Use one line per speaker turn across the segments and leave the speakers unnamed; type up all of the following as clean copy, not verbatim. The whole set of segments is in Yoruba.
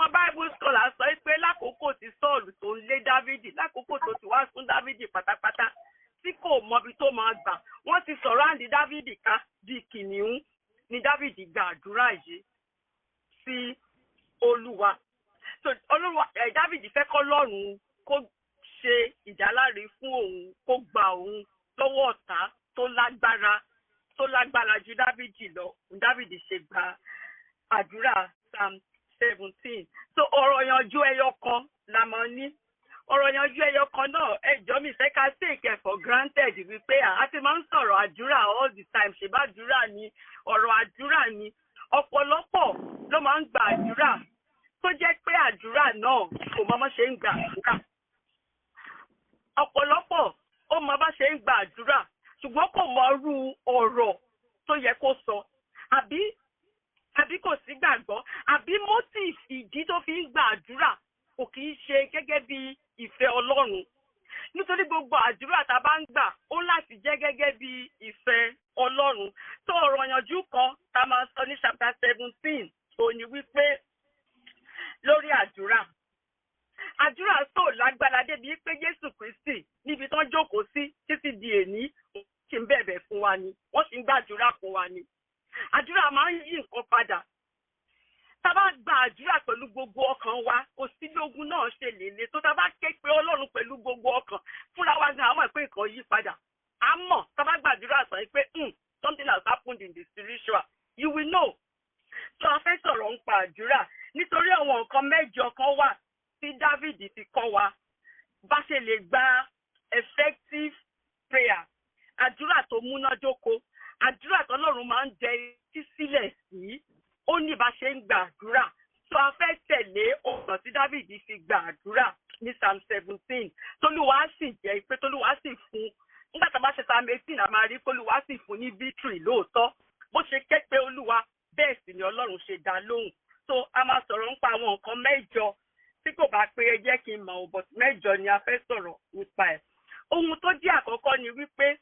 Àwọn Bible scholars sọ pé lákòókò tí Sọ́ọ̀lù tó ń lé Dávìdì, lákòókò tó ti wá sún Dávìdì pátápátá, tí kò mọbi tó máa gbà, wọ́n ti surround Dávìdì ká bíi kìnìún, ni Dávìdì gba àdúrà yìí sí Olúwa. So Olúwa ẹ Dávìdì fẹ́ kọ́ lọ́rùn kó ṣe ìdáláre fún òun, kó gba òun lọ́wọ́ ọ̀tá tó lágbára, tó lágbára ju Dávìdì lọ. Dávìdì ṣe gba àdúrà Psalm 17. So ọ̀rọ̀ yanjú ẹyọ kan la máa ní. Ọ̀rọ̀ yanjú ẹyọ kan náà, ẹjọ́ mi fẹ́ ká take it for granted wípé a ti máa ń sọ̀rọ̀ àdúrà all the time. Ṣèbá àdúrà ni, ọ̀rọ̀ àdúrà ni. Ọ̀pọ̀lọpọ̀ ló máa ń gba àdúrà tó jẹ́ pé àdúrà náà kò mọ bó ṣe ń gba àdúrà. Ọ̀pọ̀lọpọ̀ ó mọ bá ṣe ń gba àdúrà, ṣùgbọ́n kò mọ irú ọ̀rọ̀ tó yẹ kó sọ, àbí kò sí gbàgbọ́, àbí motive, ìdí tó fi ń gba àdúrà kò kì í ṣe gẹ́gẹ́ bí ìfẹ́ Ọlọ́run. Nítorí gbogbo àdúrà tá a bá ń gbà, ó láti jẹ́ gẹ́gẹ́ bí ìfẹ́ Ọlọ́run. Tó ọ̀rọ̀ yanjú kan tá a máa sọ ní chapter 17 òní wípé lórí àdúrà, àdúrà tó lágbára débi pé Jésù Kristi, níbi tán jókòó sí títí di èní, kì í bẹ̀bẹ̀ fún wa ni, wọ́n sì ń gbàdúrà fún wa ni. Àdúrà máa ń yí nǹkan padà. Tá a bá gba àdúrà pẹ̀lú gbogbo ọkàn wa, kò sí bí ogun náà ṣe lè le tó. Tá a bá ké pe Ọlọ́run pẹ̀lú gbogbo ọkàn fúnra wa gan, àwọn ìpín nǹkan yí padà. A mọ̀ tá a bá gbàdúrà sọ pé something has happened in the spiritual, you will know. So a fẹ́ sọ̀rọ̀ nípa àdúrà nítorí àwọn nǹkan mẹ́jọ kan wà tí David ti kọ́ wa bá ṣe lè gba effective prayer, àdúrà tó múnádóko, àdúrà tọ́lọ́run máa ń jẹ etí sílẹ̀ sí. Ó ní bá ṣe ń gba àdúrà. So a fẹ́ tẹ̀lé ọ̀nà tí David fi gba àdúrà ní Psalm 17, tólúwa sì jẹ́ pé tólúwa sì fún. Nígbà tá a bá ṣe Psalm 18, a máa rí kólúwa sì fún ní victory lóòótọ́. Bó ṣe ké pe Olúwa, bẹ́ẹ̀ sì ni Ọlọ́run ṣe dá lóhùn. So a máa sọ̀rọ̀ nípa àwọn nǹkan mẹ́jọ. Tí kò bá pé, ẹ jẹ́ kí n mọ̀ ọ́, but mẹ́jọ ni a fẹ́ sọ̀rọ̀ nípa ẹ̀. Ohun tó jẹ́ àkọ́kọ́ ni wípé,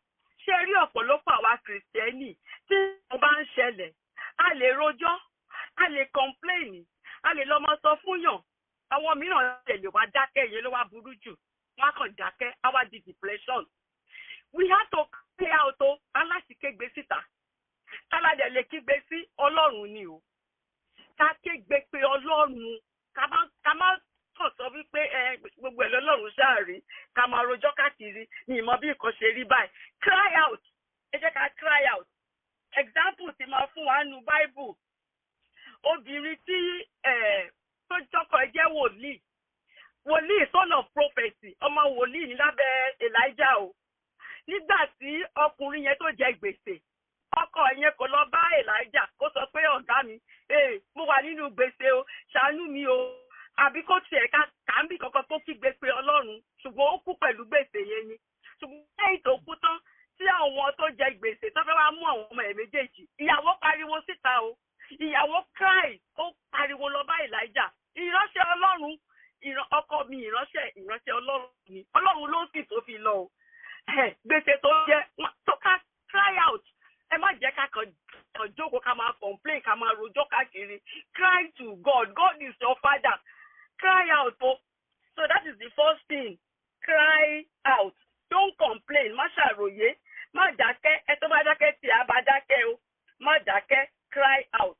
ṣé rí ọ̀pọ̀lọpọ̀ àwa Kìrìsìtẹ́nì, tí wọ́n bá ń ṣẹlẹ̀, a lè rojọ́, a lè complain, a lè lọ máa sọ fún yàn. Àwọn mìíràn lè lè wá dákẹ́. Yẹn ló wá burú jù. Wọ́n á kàn dákẹ́, á wá di depression. We have to clear out o. Aláti kégbe síta. Táládẹ̀ lè kígbe sí? Ọlọ́run ni o. Ká kégbe pé Ọlọ́run, ká má kàn sọ wípé ẹ gbogbo ẹ̀ lọ́lọ́run ṣáà rí, ká máa rojọ́ káàkiri ní ìmọ̀ bí nǹkan ṣe rí báyìí. Cry out. Ẹ jẹ́ ká cry out. Example ti máa fún wa nu Bible, obìnrin tí tó jọkọ ẹ jẹ́ wòlíì, wòlíì, son of prophecy, ọmọ wòlíì ní lábẹ́ Elijah o. Nígbà tí ọkùnrin yẹn tó jẹ gbèsè, ọkọ yẹn kò lọ bá Elijah kó sọ pé, "Ọ̀gá mi, ee, mo wà nínú gbèsè o, ṣàánú mi o," àbí kó tiẹ̀ ká kàńbì kankan tó kígbe pé Ọlọ́run. Ṣùgbọ́n ó kú pẹ̀lú gbèsè yẹn ni. Ṣùgbọ́n lẹ́yìn tó kú tán, tí àwọn tó jẹ gbèsè tó fẹ́ wá mú àwọn ọmọ ẹ̀ méjèèjì, ìyàwó pariwo síta o. Ìyàwó cry, ó pariwo lọ bá Elijah, ìránṣẹ́ Ọlọ́run. Ọkọ mi, ìránṣẹ́ Ọlọ́run ni. Ọlọ́run ló sì tó fi lọ o. Gbèsè tó jẹ tó ká cry out. Ẹ má jẹ́ ká kàn jókòó, ká máa complain, ká máa rojọ́ káàkiri. Cry to God. God is your father. Cry out o. So that is the first thing: cry out. Don't complain. Má ṣàròyé, má dákẹ́. Ẹ tó bá dákẹ́ tí a bá dákẹ́ o. Má dákẹ́, cry out.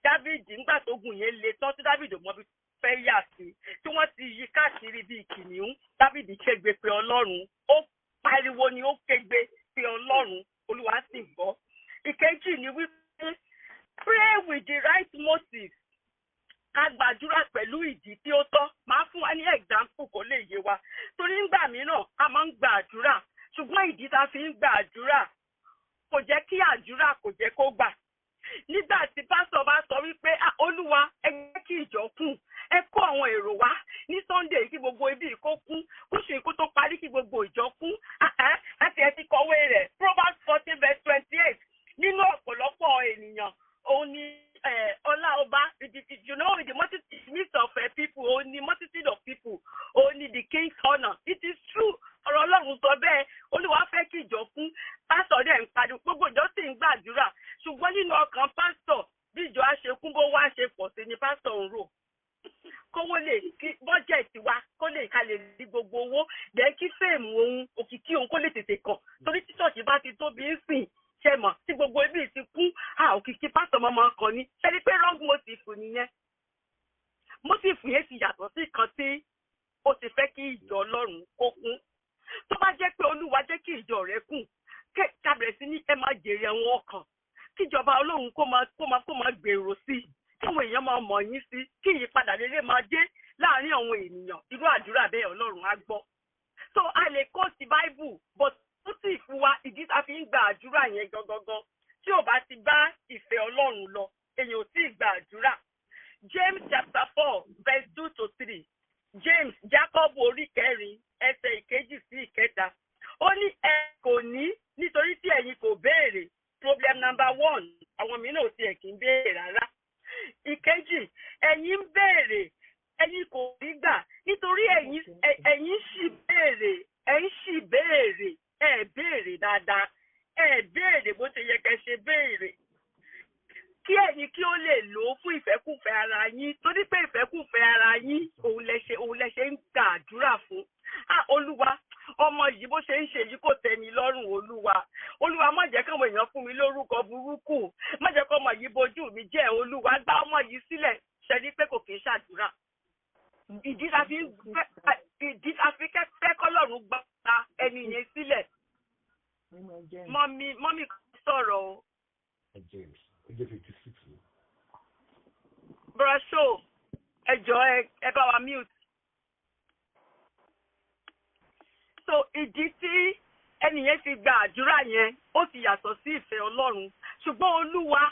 David, nígbà tó gùn yẹn le tán, tí David ò mọ bí fẹ́ yà sí, tí wọ́n ti yí káàkiri bíi kìnìún, David kégbe pé Ọlọ́run. Ó pariwo ni, ó kégbe pé Ọlọ́run, Olúwa sì gbọ́. Ìkejì ni wípé, pray with the right motive. Ká gbàdúrà pẹ̀lú ìdí tí ó tọ́. Máa fún wa ní example kó lè yé wa, torí ńgbà mìíràn a máa ń gbàdúrà, ṣùgbọ́n ìdí tá a fi ń gbàdúrà kò jẹ́ kí àdúrà kò jẹ́ kó gbà. Nígbà tí pásítọ̀ bá sọ wípé, "Olúwa, ẹ jẹ́ kí ìjọ kún, ẹ kó àwọn èrò wá ní Sunday, kí gbogbo ibi kó kún, kó sì kó tó parí, kí gbogbo ìjọ kún," àti ẹ ti kọ̀wé rẹ̀, Proverbs 14 verse 28, nínú ọ̀pọ̀lọpọ̀ ènìyàn òun ni ọlá ọba. In the multitude midst of people, òun ni multitude of people, òun ni the king's honour. It is true. Ọ̀rọ̀ Ọlọ́run sọ bẹ́ẹ̀. Olúwa fẹ́ kí ìjọ kún. Pásítọ̀ dẹ̀ ń pariwo, gbogbo ìjọ sì ń gbàdúrà, ṣùgbọ́n nínú ọkàn pásítọ̀, bí ìjọ á ṣe kún, bó wá ṣe pọ̀ sí ni pásítọ̀ ń rò. Kówó lè kí bọ́jẹ̀tì wa kó lè ká lè rí gbogbo owó jẹ́ kí fame òun, òkìkí òun kó lè tètè kàn, torí tí ṣọ́ọ̀ṣì bá ti tóbi ń sìn, ṣe mọ̀, tí gbogbo ibi ti kún, à òkìkí pásítọ̀ mọ́mọ́ kan ní. Ṣe ni pé wrong motive nìyẹn. Motive yẹn ti yàtọ̀ sí kan tí ó ti fẹ́ kí ìjọ Ọlọ́run kó kún. Tó bá jẹ́ pé Olúwa, jẹ́ kí ìjọ rẹ kún, ká bẹ̀rẹ̀ sí ní ẹ máa jèrè àwọn ọkàn, kíjọba Ọlọ́run kó máa gbèrò sí i, káwọn èèyàn máa mọ̀ yín sí, kí ìyípadà rere máa dé láàárín àwọn ènìyàn, irú àdúrà bẹ́ẹ̀ Ọlọ́run á gbọ́. So a lè quote Bible, but ó sì fún wa ìdí tá a fi ń gba àdúrà yẹn gangan. Tí ò bá ti bá ìfẹ́ Ọlọ́run lọ, èèyàn ò tí ì gba àdúrà. James chapter 4 verse 2 to 3, James, Jacob, orí 4, ẹsẹ̀ 2 sí 3, ó ní, "Ẹ kò ní nítorí tí ẹ̀yin kò béèrè." Problem number one, àwọn mìíràn ò tiẹ̀ kì í béèrè rárá. Ìkejì, ẹ̀yin ń béèrè, ẹ̀yin kò rí gbà nítorí ẹ̀yin sì béèrè, ẹ̀yin sì béèrè, ẹ béèrè dáadáa, ẹ béèrè bó ṣe yẹ kẹ́ ṣe béèrè, kí ẹ̀yin kí ó lè lò ó fún ìfẹ́kùfẹ́ ara yín, torí pé ìfẹ́kùfẹ́ ara yín òun lẹ ṣe ń gbàdúrà fún. Ah, Olúwa, ọmọ yìí, bó ṣe ń ṣe yìí kò tẹ́ mi lọ́rùn. Olúwa, Olúwa, má jẹ́ káwọn èèyàn fún mi lórúkọ burúkú, má jẹ́ kọ́ ọmọ yìí bojú mi jẹ́. Olúwa, gbá ọmọ yìí sílẹ̀. Ṣe ní pé kò kì í ṣàdúrà. Ìdí ta fi fẹ́ kọ́lọ́run gba ẹni yẹn sílẹ̀. Mummy, mummy sọ̀rọ̀ o.
James, ó jẹ́ 56 ni.
Brasho, ẹ jọ̀ọ́, ẹ bá wa mute. So ìdí tí ẹni yẹn fi gba àdúrà yẹn, ó ti yàtọ̀ sí ìfẹ́ Ọlọ́run. Ṣùgbọ́n Olúwa,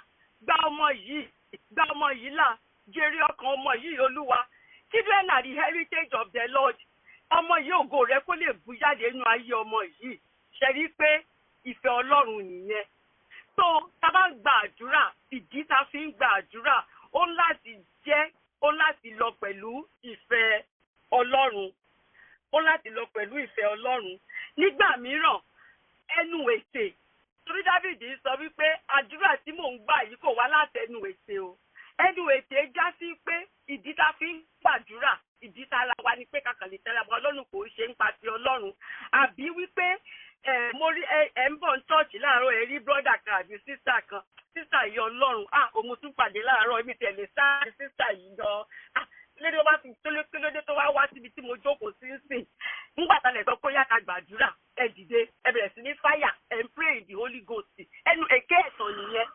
gba ọmọ yìí, gba ọmọ yìí là, jèrè ọkàn ọmọ yìí, Olúwa. Children are the heritage of the Lord. Ọmọ yìí, ògo rẹ kó lè bú jáde nínú ayé ọmọ yìí. Ṣe rí pé ìfẹ́ Ọlọ́run nìyẹn? So tá a bá ń gba àdúrà, ìdí tá a fi ń gba àdúrà, ó ń láti jẹ́, ó ń láti lọ pẹ̀lú ìfẹ́ Ọlọ́run, ó láti lọ pẹ̀lú ìfẹ́ Ọlọ́run. Nígbà mìíràn, ẹnu ètè, torí Dávìdì sọ wípé àdúrà tí mò ń gbà yìí kò wá látẹnu ètè o. Ẹnu ètè já sí pé ìdí tá a fi ń gbàdúrà, ìdí tá ara wa ni pé kàkà lè tẹ́ra wa Ọlọ́run, kò ń ṣe ń pa ti Ọlọ́run. Àbí wípé ẹ mo rí ẹ, ẹ ń bọ̀ ní church láàárọ̀, ẹ rí brother kan àbí sister kan, sister yìí, Ọlọ́run, ah, òun tún pàdé láàárọ̀, èmi tẹ̀lé sáà sister yìí gan. Ah, kílódé wá fi, kílódé tó wá wá síbi tí mo jókòó sí ń sìn? Nígbà tá a lè sọ pé yá ká gbàdúrà, ẹ dìde, ẹ bẹ̀rẹ̀ sí ní fire, ẹ ń pray in the Holy Ghost. Ẹnu èké ẹ̀tàn nìyẹn,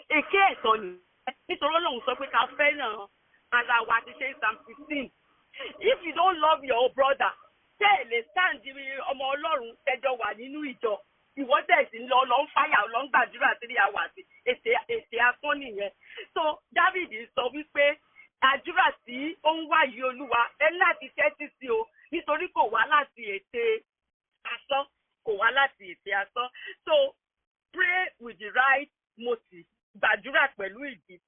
èké ẹ̀tàn nìyẹn, nítorí Ọlọ́run sọ pé ká fẹ́ràn ara wa, ti ṣe Psalm 15. If you don't love your brother, tẹ́ ẹ̀ lè stand ọmọ Ọlọ́run tẹ́jọ wà nínú ìjọ, ìwọ tẹ̀ sí lọ lọ ń fàyà, lọ ń gbàdúrà 3 hours, ètè asán nìyẹn. So David sọ wípé àdúrà tí ó ń wá yìí, Olúwa, ẹ láti tẹ́tí sí o, nítorí kò wá láti ète asán, kò wá láti ète asán. So pray with the right motive, gbàdúrà pẹ̀lú ìdí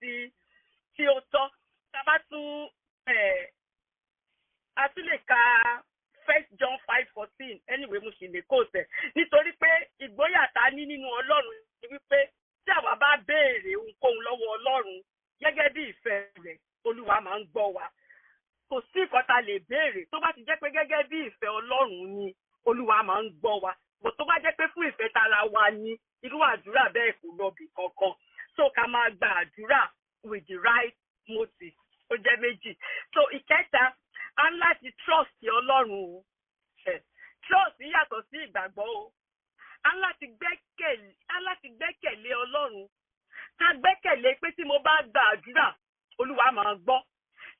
tí ó tọ́. Tá bá tún a tún lè ka First John 5:14. Anyway, mo sì lè kó tẹ̀, nítorí pé ìgboyà tá a ní nínú Ọlọ́run ni wípé tí àwa bá béèrè ohunkóhun lọ́wọ́ Ọlọ́run gẹ́gẹ́ bí ìfẹ́ rẹ̀, Olúwa máa ń gbọ́ wa. Kò sí nǹkan tá a lè béèrè, tó bá ti jẹ́ pé gẹ́gẹ́ bí ìfẹ́ Ọlọ́run ni, Olúwa máa ń gbọ́ wa. Bò tó bá jẹ́ pé fún ìfẹ́ tara wa ni, irú àdúrà bẹ́ẹ̀ kò lọ bì kankan. So ká máa gba àdúrà with the right motive. Ó jẹ́ méjì. So ìkẹta, a ń láti trust Ọlọ́run o. Trust yàtọ̀ sí ìgbàgbọ́ o. A ń láti gbẹ́kẹ̀lé Ọlọ́run, ká gbẹ́kẹ̀lé pé tí mo bá gba àdúrà, Olúwa máa gbọ́.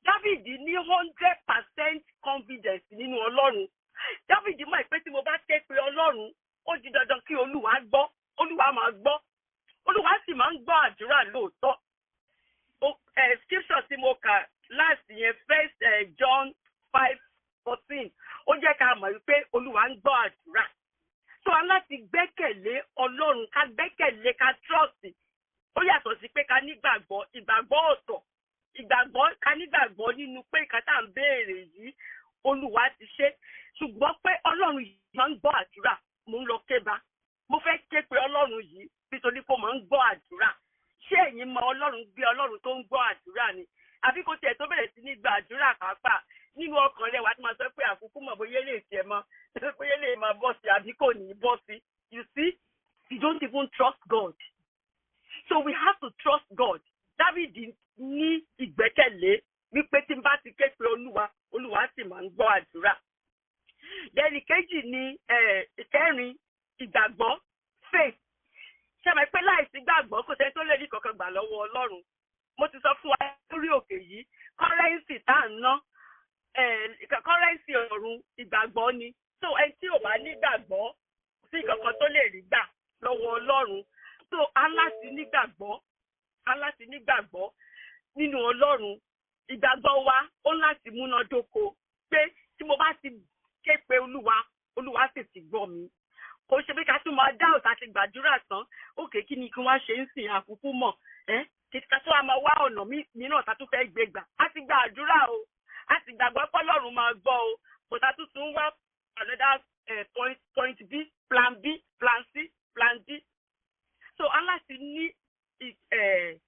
David ní 100% confidence nínú Ọlọ́run. David mọ̀ pé tí mo bá ké pe Ọlọ́run, ó di dandan kí Olúwa gbọ́, Olúwa máa gbọ́. Olúwa sì máa ń gbọ́ àdúrà lóòótọ́. Scripture tí mo kà last yẹn, First John 5:14, ó jẹ́ ká mọ̀ wípé Olúwa ń gbọ́ àdúrà. So a láti gbẹ́kẹ̀lé Ọlọ́run, ká gbẹ́kẹ̀lé, ká trust. Ó yàtọ̀ sí pé ká nígbàgbọ́. Ìgbàgbọ́ ọ̀tọ̀. Ìgbàgbọ́, ká nígbàgbọ́ nínú pé nǹkan tá à ń béèrè yìí, Olúwa ti ṣe. Ṣùgbọ́n pé Ọlọ́run yìí máa ń gbọ́ àdúrà, mo ń lọ kéba, mo fẹ́ ké pe Ọlọ́run yìí nítorí pé ó máa ń gbọ́ àdúrà. Ṣé ẹ̀yin mọ Ọlọ́run gbé Ọlọ́run tó ń gbọ́ àdúrà ni? Àbí kò tiẹ̀ tó bẹ̀rẹ̀ sí ní gbàdúrà pàápàá, nínú ọkàn rẹ̀ wàá ti máa sọ pé àkókò mọ̀ bóyá lè tiẹ̀ mọ́, bóyá lè máa bọ́ sí àbí kò ní bọ́ sí. You see, you don't even trust God. So we have to trust God. David ní ìgbẹ́kẹ̀lé wípé tí n bá ti ké pe Olúwa, Olúwa sì máa ń gbọ́ àdúrà. Then kejì ni ìkẹrin, ìgbàgbọ́, faith. Ṣé àmọ́ pé láìsí gbàgbọ́, kò sẹ́ni tó lè rí kankan gbà lọ́wọ́ Ọlọ́run? Mo ti sọ fún wa lórí òkè yìí, currency tá à ń ná, currency ọ̀run, ìgbàgbọ́ ni. So ẹni tí ò bá nígbàgbọ́, kò sí kankan tó lè rí gbà lọ́wọ́ Ọlọ́run. So a láti nígbàgbọ́, a láti nígbàgbọ́ nínú Ọlọ́run. Ìgbàgbọ́ wa ó láti múnádóko pé tí mo bá ti ké pe Olúwa, Olúwa sì ti gbọ́ mi. Kò ṣe pé ká tún máa dá òtá ti gbàdúrà tán, òkè, kí ni kí wọ́n ṣe ń sìn, àkúkú mọ̀ ẹ́ kí ká tún wá máa wá ọ̀nà mìíràn tá tún fẹ́ gbé gbà. A ti gba àdúrà o, a ti gbàgbọ́ pé Ọlọ́run máa gbọ́ o, kò tá tún tún wá another point, point B, plan B, plan C, plan D. So a láti ní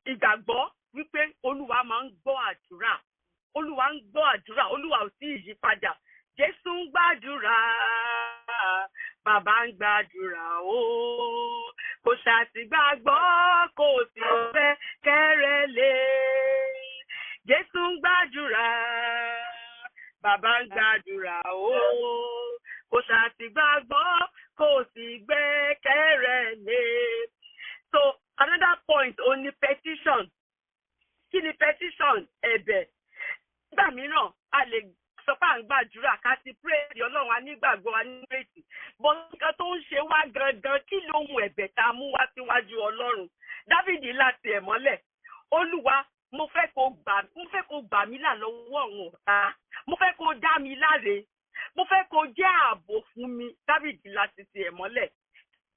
ìgbàgbọ́ wípé Olúwa máa ń gbọ́ àdúrà. Olúwa ń gbọ́ àdúrà. Olúwa ò tí ì yí padà. Jésù ń gbàdúrà, Bàbá ń gbàdúrà o. Kò ṣàtìgbàgbọ́, kò sì fẹ́ kẹ́rẹ́ lé. Jésù ń gbàdúrà, Bàbá ń gbàdúrà o. Kò ṣàtìgbàgbọ́, kò sì gbẹ́kẹ̀rẹ́ lé. So another point ó ní petition. Kí ni petition? Ẹ̀bẹ̀. Nígbà mìíràn, a lè sọ pé à ń gbàdúrà, ká ti pray Ọlọ́run, a nígbàgbọ́, a ní ìrètí. But nǹkan tó ń ṣe wá gangan, kí lóhun ẹ̀bẹ̀ tá a mú wá síwájú Ọlọ́run? Dávìdì láti ẹ̀ mọ́lẹ̀. Olúwa, mo fẹ́ kó gbà mí là lọ́wọ́ àwọn ọ̀tá. Mo fẹ́ kó dá mi láre. Mo fẹ́ kó jẹ́ ààbò fún mi. Dávìdì láti tiẹ̀ mọ́lẹ̀.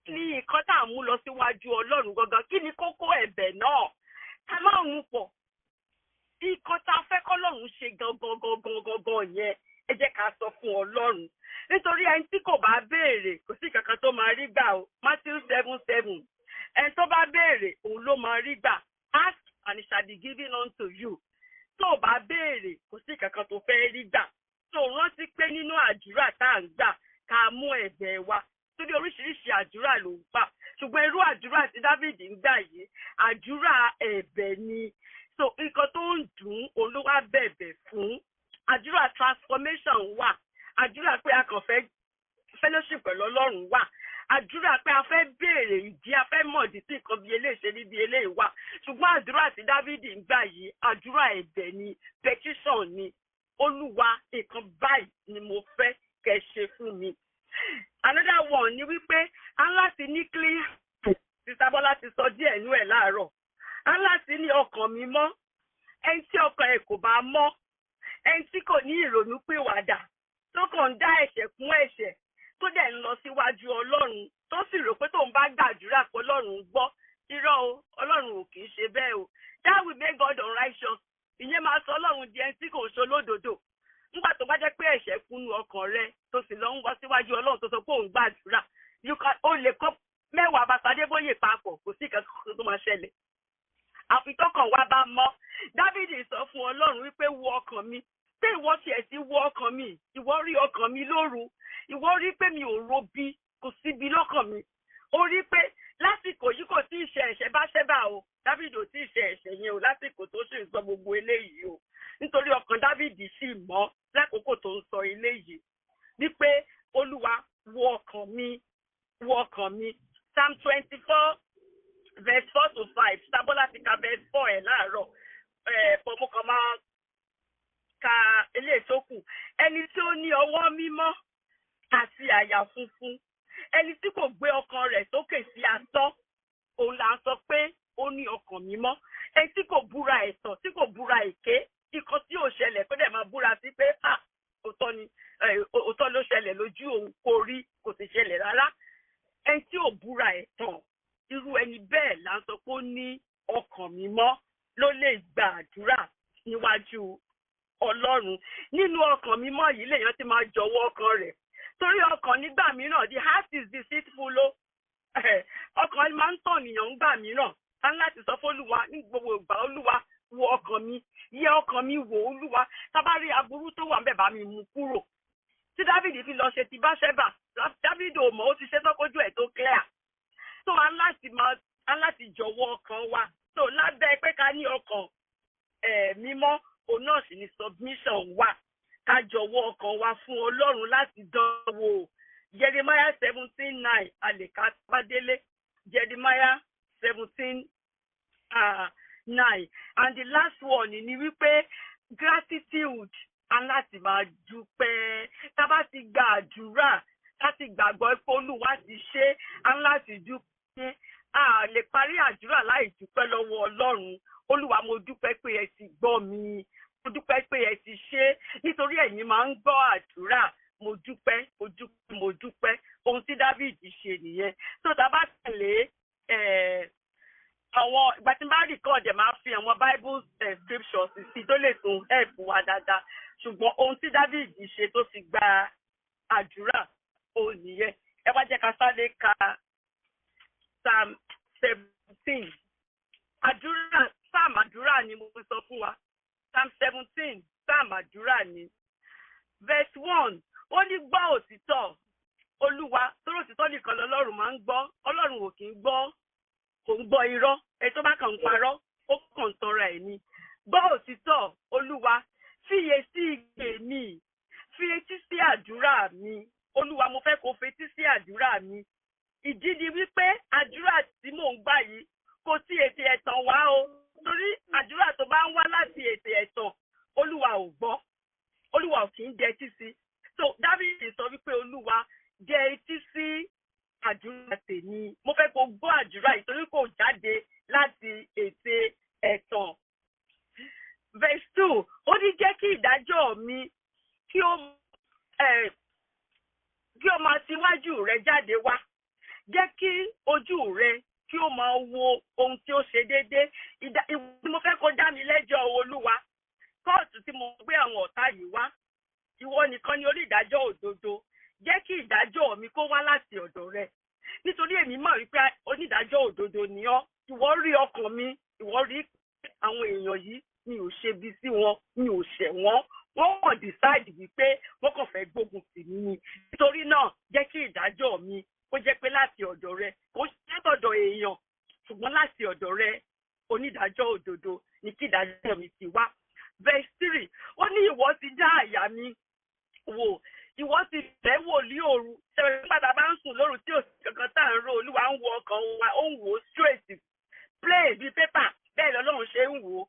Ní nǹkan tá à ń mú lọ síwájú Ọlọ́run gangan, kí ni kókó ẹ̀bẹ̀ náà? Ká má rún pọ̀. Nǹkan tá a fẹ́ kọ́lọ́run ṣe gangan gangan gangan yẹn, ẹ jẹ́ ká sọ fún Ọlọ́run. Nítorí ẹni tí kò bá béèrè, kò sí kankan tó máa rí gbà o. Matthew 7:7. Ẹni tó bá béèrè, òun ló máa rí gbà. Ask and it shall be given unto you. Tó o bá béèrè, kò sí kankan tó fẹ́ rí gbà. Tó o rántí pé nínú àdúrà tá à ń gbà, ká mú ẹ̀bẹ̀ wa. Torí oríṣiríṣi àdúrà ló ń gbà. Ṣùgbọ́n irú àdúrà tí Dávìdì ń gbà yìí, àdúrà ẹ̀bẹ̀ ni. So nǹkan tó ń dùn òun ló wá bẹ̀bẹ̀ fún. Àdúrà transformation wà. Àdúrà pé a kàn fẹ́ fellowship pẹ̀lú Ọlọ́run wà. Àdúrà pé a fẹ́ béèrè ìdí, a fẹ́ mọ̀dí tí nǹkan bí eléyìí ṣe ní bí eléyìí wà. Ṣùgbọ́n àdúrà tí Dávìdì ń gbà yìí, àdúrà ẹ̀bẹ̀ ni, petition ni. Olúwa, nǹkan báyìí ni mo fẹ́ kẹ́ ṣe fún mi. Another one ni wípé a ń láti ní clean. Sister Bọ́lá ti sọ díẹ̀ nú ẹ̀ láàárọ̀. A ń láti ní ọkàn mímọ́. Ẹni tí ọkàn ẹ̀ kò bá mọ́, ẹni tí kò ní ìrònú pìwàdà, tó kàn ń dá ẹ̀ṣẹ̀ kún ẹ̀ṣẹ̀, tó dẹ̀ ń lọ síwájú Ọlọ́run, tó sì rò pé tóun bá gbàdúrà pé Ọlọ́run ń gbọ́. Irọ́ o, Ọlọ́run ò kì í ṣe bẹ́ẹ̀ o. That will make God unrighteous. Ìyẹn máa sọ Ọlọ́run di ẹni tí kò ń ṣe olódodo. Nígbà tó bá jẹ́ pé ẹ̀ṣẹ̀ kúnnú ọkàn rẹ, tó sì lọ ń wá síwájú Ọlọ́run, tó sọ pé òun gbàdúrà, you can ó lè kọ́ 10 bàtà Adébóyè papọ̀, kò sí ìkankan tó máa ṣẹlẹ̀. Àfi tọkàn wa bá mọ́. Dávìdì sọ fún Ọlọ́run wípé, "Wo ọkàn mi." Pé ìwọ tiẹ̀ sí wo ọkàn mi, ìwọ rí ọkàn mi lóru, ìwọ rí pé mi ò robi, kò síbi lọ́kàn mi. Ó rí pé lásìkò yìí kò tí ì ṣe ẹ̀ṣẹ̀ bá ṣẹ́bà o. Dávìdì ò tí ì ṣe ẹ̀ṣẹ̀ yẹn o lásìkò tó sì ń sọ gbogbo eléyìí o, nítorí ọkàn Dávìdì sì mọ́ lákòókò tó ń sọ eléyìí wípé, "Olúwa, wo ọkàn mi, wo ọkàn mi." Psalm 24 verse 4 to 5. Sábọ́lá ti ka verse 4 ẹ̀ láàárọ̀ ẹ̀ pọ̀. Mo kàn máa ka eléyìí tó kù. Ẹni tí ó ní ọwọ́ mímọ́ àti àyà funfun, ẹni tí kò gbé ọkàn rẹ̀ sókè sí asán, òun là ń sọ pé ó ní ọkàn mímọ́. Ẹni tí kò búra ẹ̀tàn, tí kò búra èké, ikọ̀ tí ò ṣẹlẹ̀ kó dẹ̀ máa búra sí pé, ah, òótọ́ ni, òótọ́ ló ṣẹlẹ̀ lójú òun, kò rí, kò sì ṣẹlẹ̀ rárá. Ẹni tí ò búra ẹ̀tàn, irú ẹni bẹ́ẹ̀ là ń sọ pé ó ní ọkàn mímọ́, ló lè gba àdúrà níwájú Ọlọ́run. Nínú ọkàn mímọ́ yìí lèèyàn ti máa jọ̀wọ́ ọkàn rẹ̀, torí ọkàn nígbà mìíràn, the heart is deceitful o. Ọkàn máa ń tàn nìyàn nígbà mìíràn. A ní láti sọ f'Olúwa ní gbogbo ìgbà, "Olúwa, Wo ọkàn mi, yẹ ọkàn mi wò, Olúwa. Tá bá rí aburú tó wà ńbẹ̀, bá mi mú kúrò. Tí Dávìdì fi lọ ṣe ti Báṣẹ́bà, Dávìdì ò mọ̀, ó ti ṣe tọ́kójú ẹ̀ tó clear. So a ń láti máa a ń láti jọ̀wọ́ ọkàn wa. So lábẹ́ pé ká ní ọkàn mímọ́, òun náà sì ni submission wà. Ká jọ̀wọ́ ọkàn wa fún Ọlọ́run láti dán wò. Jeremiah 17:9, a lè ka pádélé. Jeremiah 17:9. And the last one ni wípé gratitude, a láti máa dúpẹ́. Tá bá ti gba àdúrà, láti gbàgbọ́ pé Olúwa ti ṣe, a ń láti dúpẹ́. A lè parí àdúrà láì dúpẹ́ lọ́wọ́ Ọlọ́run. Olúwa, mo dúpẹ́ pé ẹ ti gbọ́ mi, mo dúpẹ́ pé ẹ ti ṣe, nítorí ẹ̀yin máa ń gbọ́ àdúrà. Mo dúpẹ́, mo dúpẹ́, mo dúpẹ́. Ohun tí David ṣe nìyẹn. Tó tá a bá tẹ̀lé àwọn ìgbà tí n bá record ẹ̀, máa fi àwọn Bible scriptures sí tó lè tún help wa dáadáa. Ṣùgbọ́n ohun tí David ṣe tó fi gba àdúrà, òun nìyẹn. Ẹ wá jẹ́ ká sáré ka Psalm 17. Àdúrà, Psalm àdúrà ni mo sọ fún wa. Psalm 17, Psalm àdúrà ni. Verse 1, ó ní, "Gbọ́ òtítọ́, Olúwa," torí òtítọ́ nìkan lọ́lọ́run máa ń gbọ́. Ọlọ́run ò kì í gbọ́, kò ń gbọ́ irọ́. Ẹni tó bá kàn ń parọ́, ó kàn ń tanra ẹ̀ ni. "Gbọ́ òtítọ́, Olúwa, fiyè sí igbe mi, fi etí sí àdúrà mi." Olúwa, mo fẹ́ kó fetí sí àdúrà mi. Ìdí ni wípé àdúrà tí mò ń gbà yìí kò sí ètè ẹ̀tàn wá o, torí àdúrà tó bá ń wá láti ètè ẹ̀tàn, Olúwa ò gbọ́, Olúwa ò kì í dẹtí sí. So Dáfídì sọ wípé, "Olúwa, dẹ etí sí àdúrà tèmi. Mo fẹ́ kó gbọ́ àdúrà yìí torí kò jáde láti ètè ẹ̀tàn." Verse 2, ó ní, "Jẹ́ kí ìdájọ́ mi kí ó máa tiwájú rẹ jáde wá. Jẹ́ kí ojú rẹ kí ó máa wo ohun tí ó ṣe déédéé." Ìwọ tí mo fẹ́ kó dá mi lẹ́jọ́, Olúwa, kóòtù tí mo gbé àwọn ọ̀tá yìí wá, ìwọ nìkan ni onídàájọ́ òdodo. Jẹ́ kí ìdájọ́ mi kó wá láti ọ̀dọ̀ rẹ, nítorí èmi mọ̀ wípé onídàájọ́ òdodo ni ọ́. Ìwọ rí ọkàn mi, ìwọ rí àwọn èèyàn yìí, mi ò ṣe bí sí wọn, mi ò ṣẹ̀ wọ́n. Wọ́n kàn decide wípé wọ́n kàn fẹ́ gbógun tì mí ni. Nítorí náà, jẹ́ kí ìdájọ́ mi kó jẹ́ pé láti ọ̀dọ̀ rẹ, kó ṣe látọ̀dọ̀ èèyàn, ṣùgbọ́n láti ọ̀dọ̀ rẹ, onídàájọ́ òdodo, ní kí ìdájọ́ mi ti wá. Verse 3, ó ní, "Ìwọ ti dá àyà mi wò, ìwọ ti bẹ̀ wò ní òru." Ṣẹ̀rẹ̀ nígbà tá a bá ń sùn lóru tí ò sí kankan tá à ń ro, Olúwa ń wo ọkàn wa, ó ń wò ó straight, plain bíi pépà, bẹ́ẹ̀ lọ́lọ́run ṣe ń wò ó.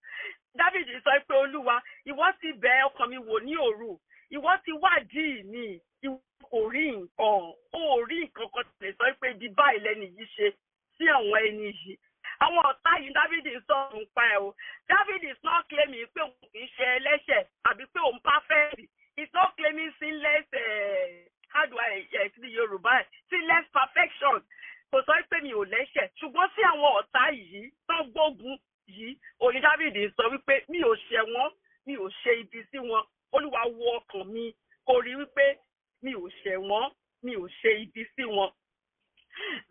David sọ pé, "Olúwa, ìwọ ti bẹ̀ ọkàn mi wò ní òru, ìwọ ti wádìí mi, ìwọ kò rí nǹkan, ó rí nǹkan kan lè sọ pé ibi báyìí lẹ́ni yìí ṣe sí àwọn ẹni yìí, àwọn ọ̀tá yìí." David sọ nípa ẹ̀ o. David is not claiming pé òun kì í ṣe ẹlẹ́ṣẹ̀ àbí pé òun perfect. He's not claiming sinless, how do I sí Yorùbá ẹ̀, sinless perfection. Kò sọ pé mi ò lẹ́ṣẹ̀, ṣùgbọ́n sí àwọn ọ̀tá yìí tán gbógun yìí, òní David sọ wípé mi ò ṣẹ̀ wọ́n, mi ò ṣe ibi sí wọn. Olúwa, wo ọkàn mi, kò rí wípé mi ò ṣẹ̀ wọ́n, mi ò ṣe ibi sí wọn.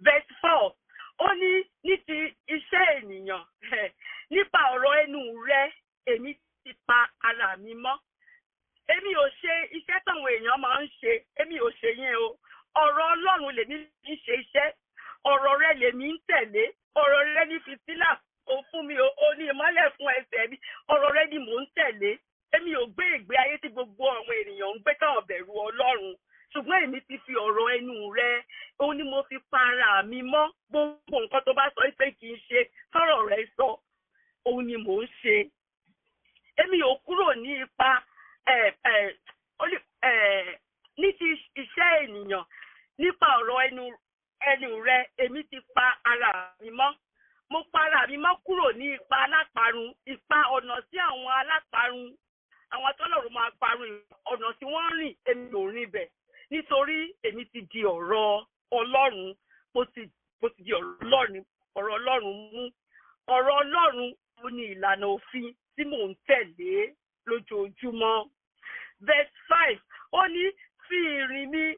Verse 4, ó ní, "Ní ti iṣẹ́ ènìyàn, nípa ọ̀rọ̀ ẹnu rẹ èmi ti pa ara mi mọ́." Èmi ò ṣe iṣẹ́ táwọn èèyàn máa ń ṣe, èmi ò ṣe yẹn o. Ọ̀rọ̀ Ọlọ́run lèmi ń ṣe iṣẹ́, ọ̀rọ̀ rẹ lèmi ń tẹ̀lé. Ọ̀rọ̀ rẹ ní fìtílà ó fún mi, ó ní ìmọ́lẹ̀ fún ẹsẹ̀ mi. Ọ̀rọ̀ rẹ ni mò ń tẹ̀lé. Èmi ò gbé ìgbé ayé tí gbogbo àwọn ènìyàn ń gbé táwọn bẹ̀rù Ọlọ́run, ṣùgbọ́n èmi ti fi ọ̀rọ̀ ẹnu rẹ, òun ni mo fi pa ara mi mọ́. Gbogbo nǹkan tó bá sọ pé kì í ṣe, tọ́rọ̀ rẹ sọ, òun ni mò ń ṣe. Èmi ò kúrò ní ipa ní ti iṣẹ́ ènìyàn, nípa ọ̀rọ̀ ẹnu rẹ èmi ti pa ara mi mọ́. Mo pa ara mi mọ́ kúrò ní ipa aláparun. Ipa ọ̀nà sí àwọn aláparun, àwọn tọ́lọ́run máa parun, ọ̀nà tí wọ́n rìn, èmi ò rìn bẹ̀, nítorí èmi ti di ọ̀rọ̀ Ọlọ́run, mo ti di ọ̀rọ̀ Ọlọ́run, ọ̀rọ̀ Ọlọ́run mú. Ọ̀rọ̀ Ọlọ́run, ó ní ìlànà òfin tí mò ń tẹ̀lé lójoojúmọ́. Verse 5, ó ní, "Fi ìrìn mi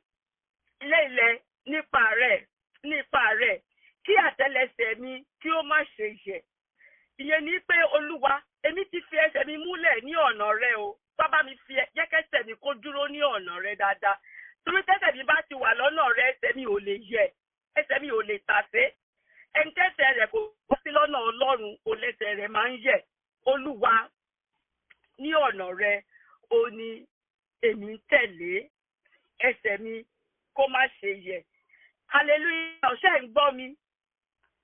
lélẹ̀ nípa rẹ̀, kí àtẹ́lẹsẹ̀ mi kí ó má ṣe yẹ̀." Ìyẹn ni pé, Olúwa, èmi ti dáadáa. Torí tẹ́sẹ̀ mi bá ti wà lọ́nà rẹ, ẹsẹ̀ mi ò lè yẹ, ẹsẹ̀ mi ò lè tàsé. Ẹni tẹ́sẹ̀ rẹ̀ kò sí lọ́nà Ọlọ́run, kò lẹ́sẹ̀ rẹ̀ máa ń yẹ̀. Olúwa, ní ọ̀nà rẹ ó ní èmi ń tẹ̀lé, ẹsẹ̀ mi kó má ṣe yẹ̀. Hallelujah, ṣé ń gbọ́ mi?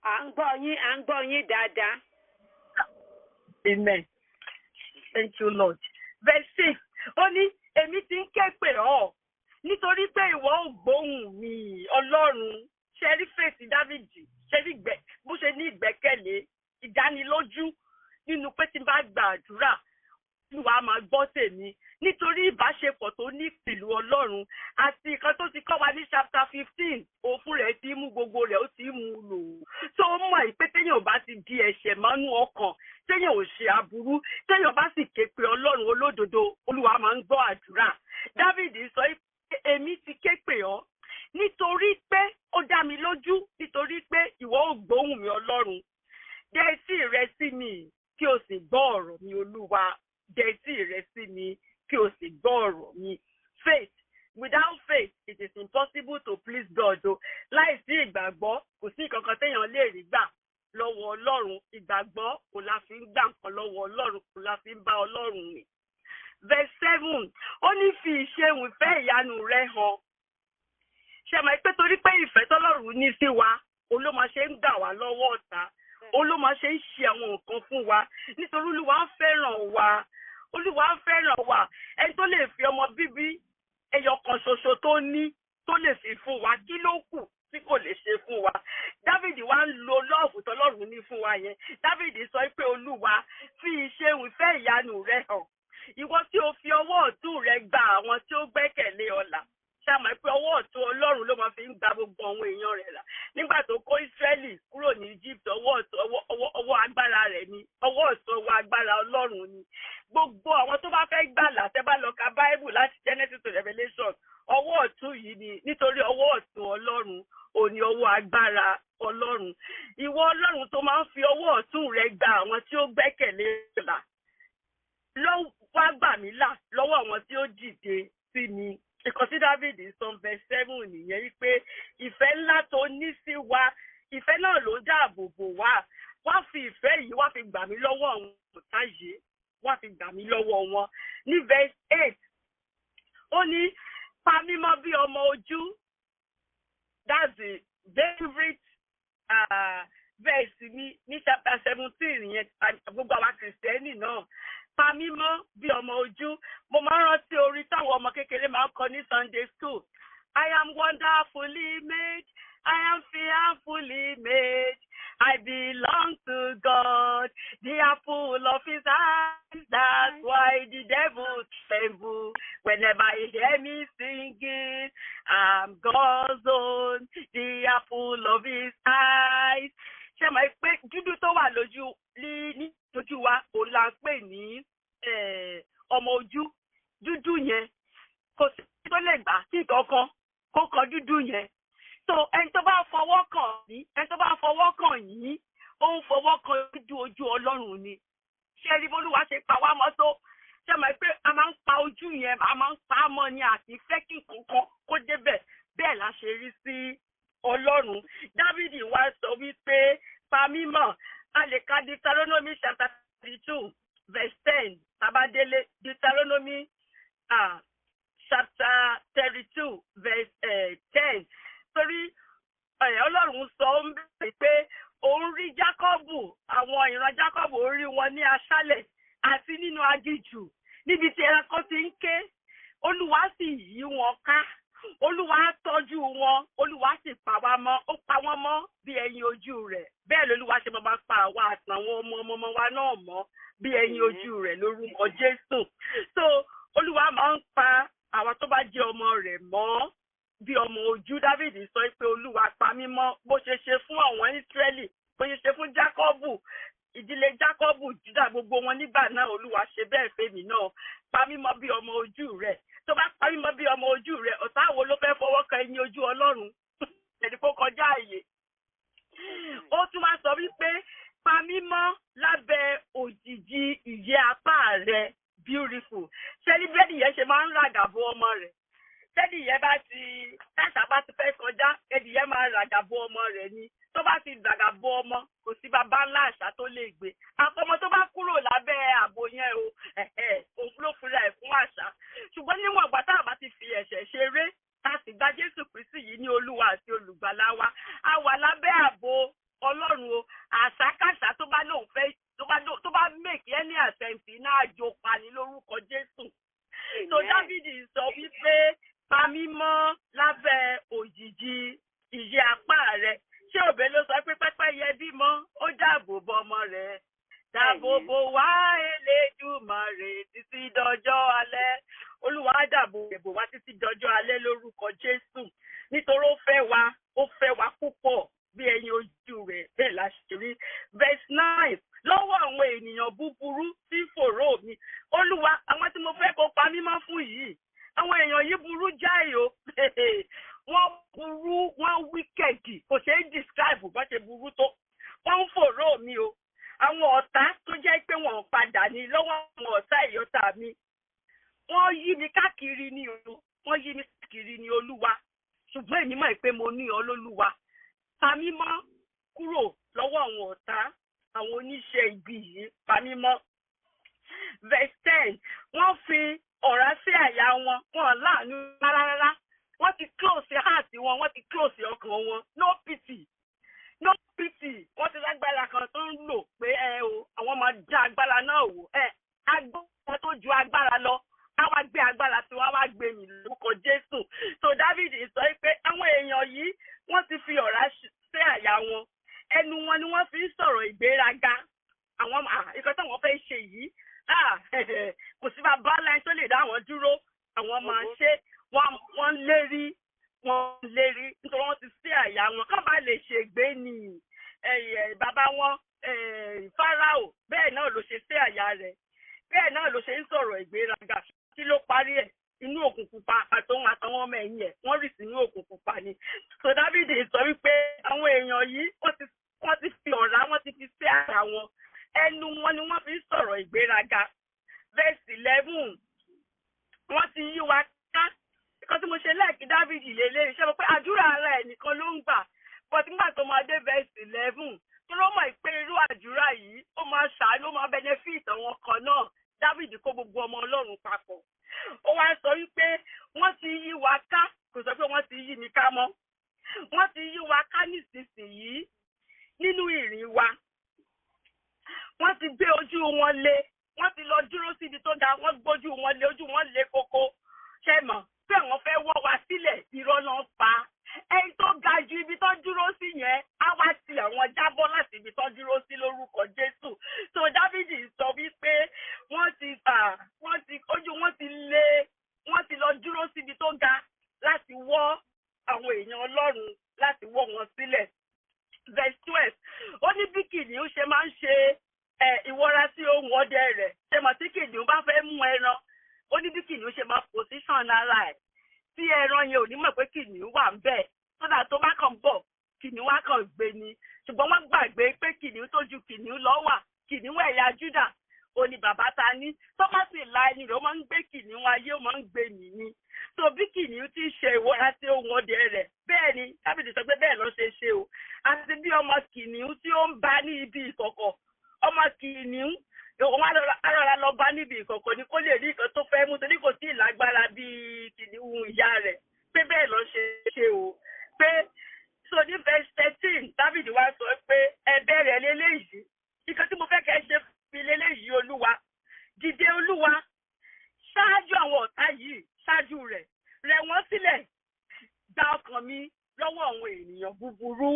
À ń gbọ́ yín, à ń gbọ́ yín dáadáa.
Amen. Thank you, Lord. Verse 6, ó ní èmi ti ń ké pè ọ́ nítorí pé ìwọ ò gbóhùn mi, Ọlọ́run. Ṣe rí fèsì Dávìdì, ṣe rí bó ṣe ní ìgbẹ́kẹ̀lé, ìdánilójú nínú pé tí n bá gbàdúrà, Olúwa máa gbọ́ tèmi, nítorí ìbáṣepọ̀ tó ní pẹ̀lú Ọlọ́run àti nǹkan tó ti kọ́ wa ní chapter 15, òfin rẹ̀ ti mú gbogbo rẹ̀, ó ti mú un lò. Tó mọ̀ pé téèyàn bá ti di ẹ̀ṣẹ̀ mọ́nú ọkàn, téèyàn ò ṣe aburú, téèyàn bá sì ké pe Ọlọ́run olódodo, Olúwa máa ń gbọ́ àdúrà. Dávìdì sọ pé èmi ti ké pè ọ́ nítorí pé ó dá mi lójú, nítorí pé ìwọ ò gbóhùn mi, Ọlọ́run. Dẹ etí rẹ sí mi kí o sì gbọ́ ọ̀rọ̀ mi, Olúwa. Dẹ etí rẹ sí mi kí o sì gbọ́ ọ̀rọ̀ mi. Faith. Without faith, it is impossible to please God o. Láìsí ìgbàgbọ́, kò sí nǹkan téèyàn lè rí gbà lọ́wọ́ Ọlọ́run. Ìgbàgbọ́ kò la fi ń gbà nǹkan lọ́wọ́ Ọlọ́run, kò la fi ń bá Ọlọ́run rìn. Verse 7, ó ní fi ìṣeun ìfẹ́ ìyanu rẹ hàn. Ṣé mọ̀ pé torí pé ìfẹ́ tọ́lọ́run ní sí wa, òun ló máa ṣe ń gbà wá lọ́wọ́ ọ̀tá, òun ló máa ṣe ń ṣe àwọn nǹkan fún wa, nítorí Olúwa ń fẹ́ràn wa. Olúwa ń fẹ́ràn wa. Ẹni tó lè fi ọmọ bíbí ẹyọ kan ṣoṣo tó ní tó lè fi fún wa, kí ló kù tí kò lè ṣe fún wa? Dávìdì wá ń lo love tọ́lọ́run ní fún wa yẹn. Dávìdì sọ pé Olúwa, fi ìṣeun ìfẹ́ ìyanu rẹ hàn. Ìwọ tí o fi ọwọ́ ọ̀tún rẹ gba àwọn tí ó gbẹ́kẹ̀lé ọlà. Ṣàmọ̀ pé ọwọ́ ọ̀tún Ọlọ́run ló máa fi ń gba gbogbo àwọn èèyàn rẹ̀ là. Nígbà tó kó Ísírẹ́lì kúrò ní Egypt, ọwọ́ ọ̀tún, ọwọ́ agbára rẹ̀ ni, ọwọ́ ọ̀tún, ọwọ́ agbára Ọlọ́run ni. Gbogbo àwọn tó bá fẹ́ gbàlà, tẹ́ bá lọ ka Bible láti Genesis to Revelation, ọwọ́ ọ̀tún yìí ni, nítorí ọwọ́ ọ̀tún Ọlọ́run ò ní ọwọ́ agbára Ọlọ́run. Ìwọ Ọlọ́run tó máa ń fi ọwọ́ ọ̀tún rẹ gba àwọn tí ó gbẹ́kẹ̀lé là, lọ́wọ́ wá gbà mí là lọ́wọ́ àwọn tí ó dìde sí mi. Ìkan tí Dávìdì sọ verse 7 nìyẹn, wípé ìfẹ́ ńlá tó ní sí wa, ìfẹ́ náà ló ń dáàbò bò wá. Wá fi ìfẹ́ yìí wá fi gbà mí lọ́wọ́ àwọn ọ̀tá yìí, wá fi gbà mí lọ́wọ́ wọn. Ní verse 8, ó ní pa mí mọ́ bí ọmọ ojú. That's the favorite verse mi ní chapter 17 yẹn, gbogbo àwa Kìrìsìtẹ́nì náà. Pa mí mọ́ bí ọmọ ojú. Mo máa ń rántí orin táwọn ọmọ kékeré máa ń kọ ní Sunday school. I am wonderfully made. I am fearfully made. I belong to God, the apple of his eyes. That's why the devil tremble whenever he hear me singing. I'm God's own, the apple of his eyes. Ṣé mọ̀ pé dúdú tó wà lójú ní ojú wa, òun la ń pè ní ọmọ ojú? Dúdú yẹn, kò sí tó lè gbà kí kankan kó kan dúdú yẹn. So ẹni tó bá fọwọ́ kàn yín, ẹni tó bá fọwọ́ kàn yín, ó ń fọwọ́ kan dúdú ojú Ọlọ́run ni. Ṣé rí bólúwa ṣe pa wá mọ́ tó? Ṣé mọ̀ pé a máa ń pa ojú yẹn, a máa ń pa á mọ́ ni, àti fẹ́ kí nǹkan kó débẹ̀? Bẹ́ẹ̀ la ṣe rí sí Ọlọ́run. Dávìdì wá sọ wípé pa mí mọ́. A lè ka Deuteronomy chapter 32 verse 10 tabadele. Deuteronomy chapter 32 verse 10. Torí Ọlọ́run sọ ó ń bẹ̀rẹ̀ pé òun rí Jákọ́bù, àwọn ìran Jákọ́bù, ó rí wọn ní aṣálẹ̀ àti nínú aginjù, níbi tí ẹranko ti ń ké. Olúwa sì yí wọn ká, Olúwa tọ́jú wọn, Olúwa sì pa wá mọ́, ó pa wọ́n mọ́ bí ẹyin ojú rẹ̀. Bẹ́ẹ̀ lolúwa ṣe máa pa àwa àtàwọn ọmọ ọmọ ọmọ wa náà mọ́ bí ẹyin ojú rẹ̀ lórúkọ Jésù. So Olúwa máa ń pa àwọn tó bá jẹ́ ọmọ rẹ̀ mọ́ bí ọmọ ojú. Dávìdì sọ pé Olúwa, pa mí mọ́, bó ṣe ṣe fún àwọn Ísírẹ́lì, bó ṣe ṣe fún Jákọ́bù, ìdílé Jákọ́bù, Júdà, gbogbo wọn nígbà náà, Olúwa ṣe bẹ́ẹ̀ fèmí náà. Pa mí mọ́ bí ọmọ ojú rẹ̀. Tó bá pa mí mọ́ bí ọmọ ojú rẹ̀, ọ̀tá wo ló fẹ́ fọwọ́ kan ẹyin ojú Ọlọ́run? Ẹni kó kọjá àyè. Ó tún wá sọ wípé pa mí mọ́ lábẹ́ òjìji ìyẹ́ apá rẹ̀. Beautiful. Ṣé ní bẹ́ẹ̀ni yẹn ṣe máa ń ràgàbò ọmọ rẹ̀? Tẹ́dìyẹ bá ti táṣà bá ti fẹ́ kọjá, ẹdìyẹ máa ràgà bo ọmọ rẹ̀ ni. Tó bá ti ràgà bo ọmọ, kò sí baba ńlá àṣà tó lè gbé. Àfọmọ tó bá kúrò lábẹ́ ààbò yẹn o, òun ló fura ẹ̀ fún àṣà. Ṣùgbọ́n níwọ̀n ìgbà tá a bá ti fi ẹ̀ṣẹ̀ ṣeré, tá a sì gba Jésù Kristi yìí ní Olúwa àti Olùgbàlà wa, a wà lábẹ́ ààbò Ọlọ́run o. Àṣàkáṣà tó bá lóun fẹ́, tó bá make any attempt náà, àjò pani lórúkọ Jésù. So Dávidi sọ wípé, "Pa mí mọ́ lábẹ́ òjìji ìyẹ́ apá rẹ̀." Ṣé òbí ló sọ pé pẹ́pẹ́yẹ bímọ, ó dáàbò bo ọmọ rẹ̀? Dáàbò bò wá, Elédùmarè, títí dọjọ́ alẹ́. Olúwa á dáàbò bò wá títí dọjọ́ alẹ́ lórúkọ Jésù, nítorí ó fẹ́ wa, ó fẹ́ wa púpọ̀, bí ẹyin ojú rẹ̀ bẹ́ẹ̀ la ṣe rí. Verse 9, lọ́wọ́ àwọn ènìyàn búburú tí fòró mi. Olúwa, àwọn tí mo fẹ́ kó pa mí mọ́ fún yìí, àwọn èèyàn yìí burú jáì o. Wọ́n burú, wọ́n wicked, kò ṣeé describe bó ṣe burú tó. Wọ́n ń fòró mi o. Àwọn ọ̀tá tó jẹ́ pé wọ́n padà ní, lọ́wọ́ àwọn ọ̀tá ìyọ́ta mi. Wọ́n yí mi káàkiri ní o, wọ́n yí mi káàkiri ní, Olúwa. Ṣùgbọ́n èmi mọ̀ pé mo ní ọ lólúwa. Pa mí mọ́ kúrò lọ́wọ́ àwọn ọ̀tá, àwọn oníṣẹ́ ibi yìí, pa mí mọ́. Verse 10, wọ́n fi ọ̀rá sí àyà wọn, wọn láàánú rárá rárá. Wọ́n ti close heart wọn, wọ́n ti close ọkàn wọn. No pity, no pity. Wọ́n ti lágbára kan tó ń lò pé ẹ o, àwọn máa dá agbára náà wò. Ẹ agbára tó ju agbára lọ, á wá gbé agbára tí wọ́n á wá gbé mi lórúkọ Jésù. So David sọ pé àwọn èèyàn yìí, wọ́n ti fi ọ̀rá sí àyà wọn. Ẹnu wọn ni wọ́n fi ń sọ̀rọ̀ ìgbéraga. Àwọn nǹkan táwọn fẹ́ ṣe yìí, kò sí bàbá láì tó lè dá wọn dúró. Àwọn máa ṣe. Wọ́n lérí, wọ́n lérí, nítorí wọ́n ti sí àyà wọn kán bá lè ṣègbé ni. Bàbá wọn Fáráò, bẹ́ẹ̀ náà ló ṣe sí àyà rẹ̀, bẹ́ẹ̀ náà ló ṣe ń sọ̀rọ̀ ìgbéraga. Kí ló parí ẹ̀? Inú òkun pupa. Àtòun àtàwọn ọmọ ẹ̀yìn ẹ̀, wọ́n rì sínú òkun pupa ni. So David sọ wípé àwọn èèyàn yìí, wọ́n ti fi ọ̀rá, wọ́n ti fi sí àyà wọn. Ẹnu wọn ni wọ́n fi ń sọ̀rọ̀ ìgbéraga. Verse 11, wọ́n ti yí wa ká. Nǹkan tí mo ṣe lẹ́ẹ̀kí David lélẹ́yìí ṣé mo pé àdúrà ara ẹ̀ nìkan ló ń gbà, but nígbà tó máa dé verse 11, tó ló mọ̀ pé irú àdúrà yìí, ó máa ṣàánú, ó máa benefit àwọn kan náà. David kó gbogbo ọmọ Ọlọ́run papọ̀. Ó wá sọ wípé wọ́n ti yí wa ká. Kò sọ pé wọ́n ti yí mi ká mọ́. Wọ́n ti yí wa ká nísinsìnyí nínú ìrìn wa. Wọ́n ti gbé ojú wọn lé, wọ́n ti lọ dúró síbi tó ga, wọ́n gbójú wọn lé, ojú wọn lé koko. Ṣe mọ̀ pé àwọn fẹ́ wọ́ wa sílẹ̀? Irọ́ náà pa. Ẹni tó ga ju ibi tó dúró sí yẹn á wá ti àwọn jábọ́ láti ibi tó dúró sí lórúkọ Jésù. So Dávidi sọ wípé wọ́n ti wọ́n ti ojú wọn ti lé, wọ́n ti lọ dúró síbi tó ga láti wọ́ àwọn èèyàn Ọlọ́run, láti wọ́ wọn sílẹ̀. Verse 12, ó ní bí kìnìún ṣe máa ń ṣe ìwọra sí ohùn ọdẹ rẹ̀. Ṣe mọ̀ tí kìnìún bá fẹ́ mú ẹran, ó ní bí kìnìún ṣe máa position ara ẹ̀ tí ẹran yẹn ò ní mọ̀ pé kìnìún wà ń bẹ̀, sódà tó bá kàn bọ̀, kìnìún wá kàn gbé ni. Ṣùgbọ́n wọ́n gbàgbé pé kìnìún tó ju kìnìún lọ wà, kìnìún ẹ̀yà Júdà ó ní bàbá ta ní. Tó bá sì la ẹni rẹ̀, ó máa ń gbé kìnìún ayé, ó máa ń gbé mì ní. So bí kìnìún ti ṣe ìwọra sí ohùn ọdẹ rẹ̀, bẹ́ẹ̀ ni Dáfídì sọ pé bẹ́ẹ̀ ló ṣe ṣe o, àti bí ọmọ kìnìún tí ó ń bá ní ibi ìkọ̀kọ̀. Ọmọ kìnìún, òun á rọra lọ bá níbi ìkọ̀kọ̀ ni kó lè rí nǹkan tó fẹ́ mú, torí kò tí ì lágbára bíi kìnìún ìyá rẹ̀, pé bẹ́ẹ̀ ló ṣe ṣe o. Pé so ní verse 13, Dáfídì wá sọ pé ẹ bẹ̀rẹ̀ léléyìí, nǹkan tí mo fẹ́ kẹ́ ṣe fi léléyìí: Olúwa, dìde, Olúwa, ṣáájú àwọn ọ̀tá yìí, ṣáájú rẹ̀, rẹ̀ wọ́n sílẹ̀, gba ọkàn mi lọ́wọ́ àwọn ènìyàn búburú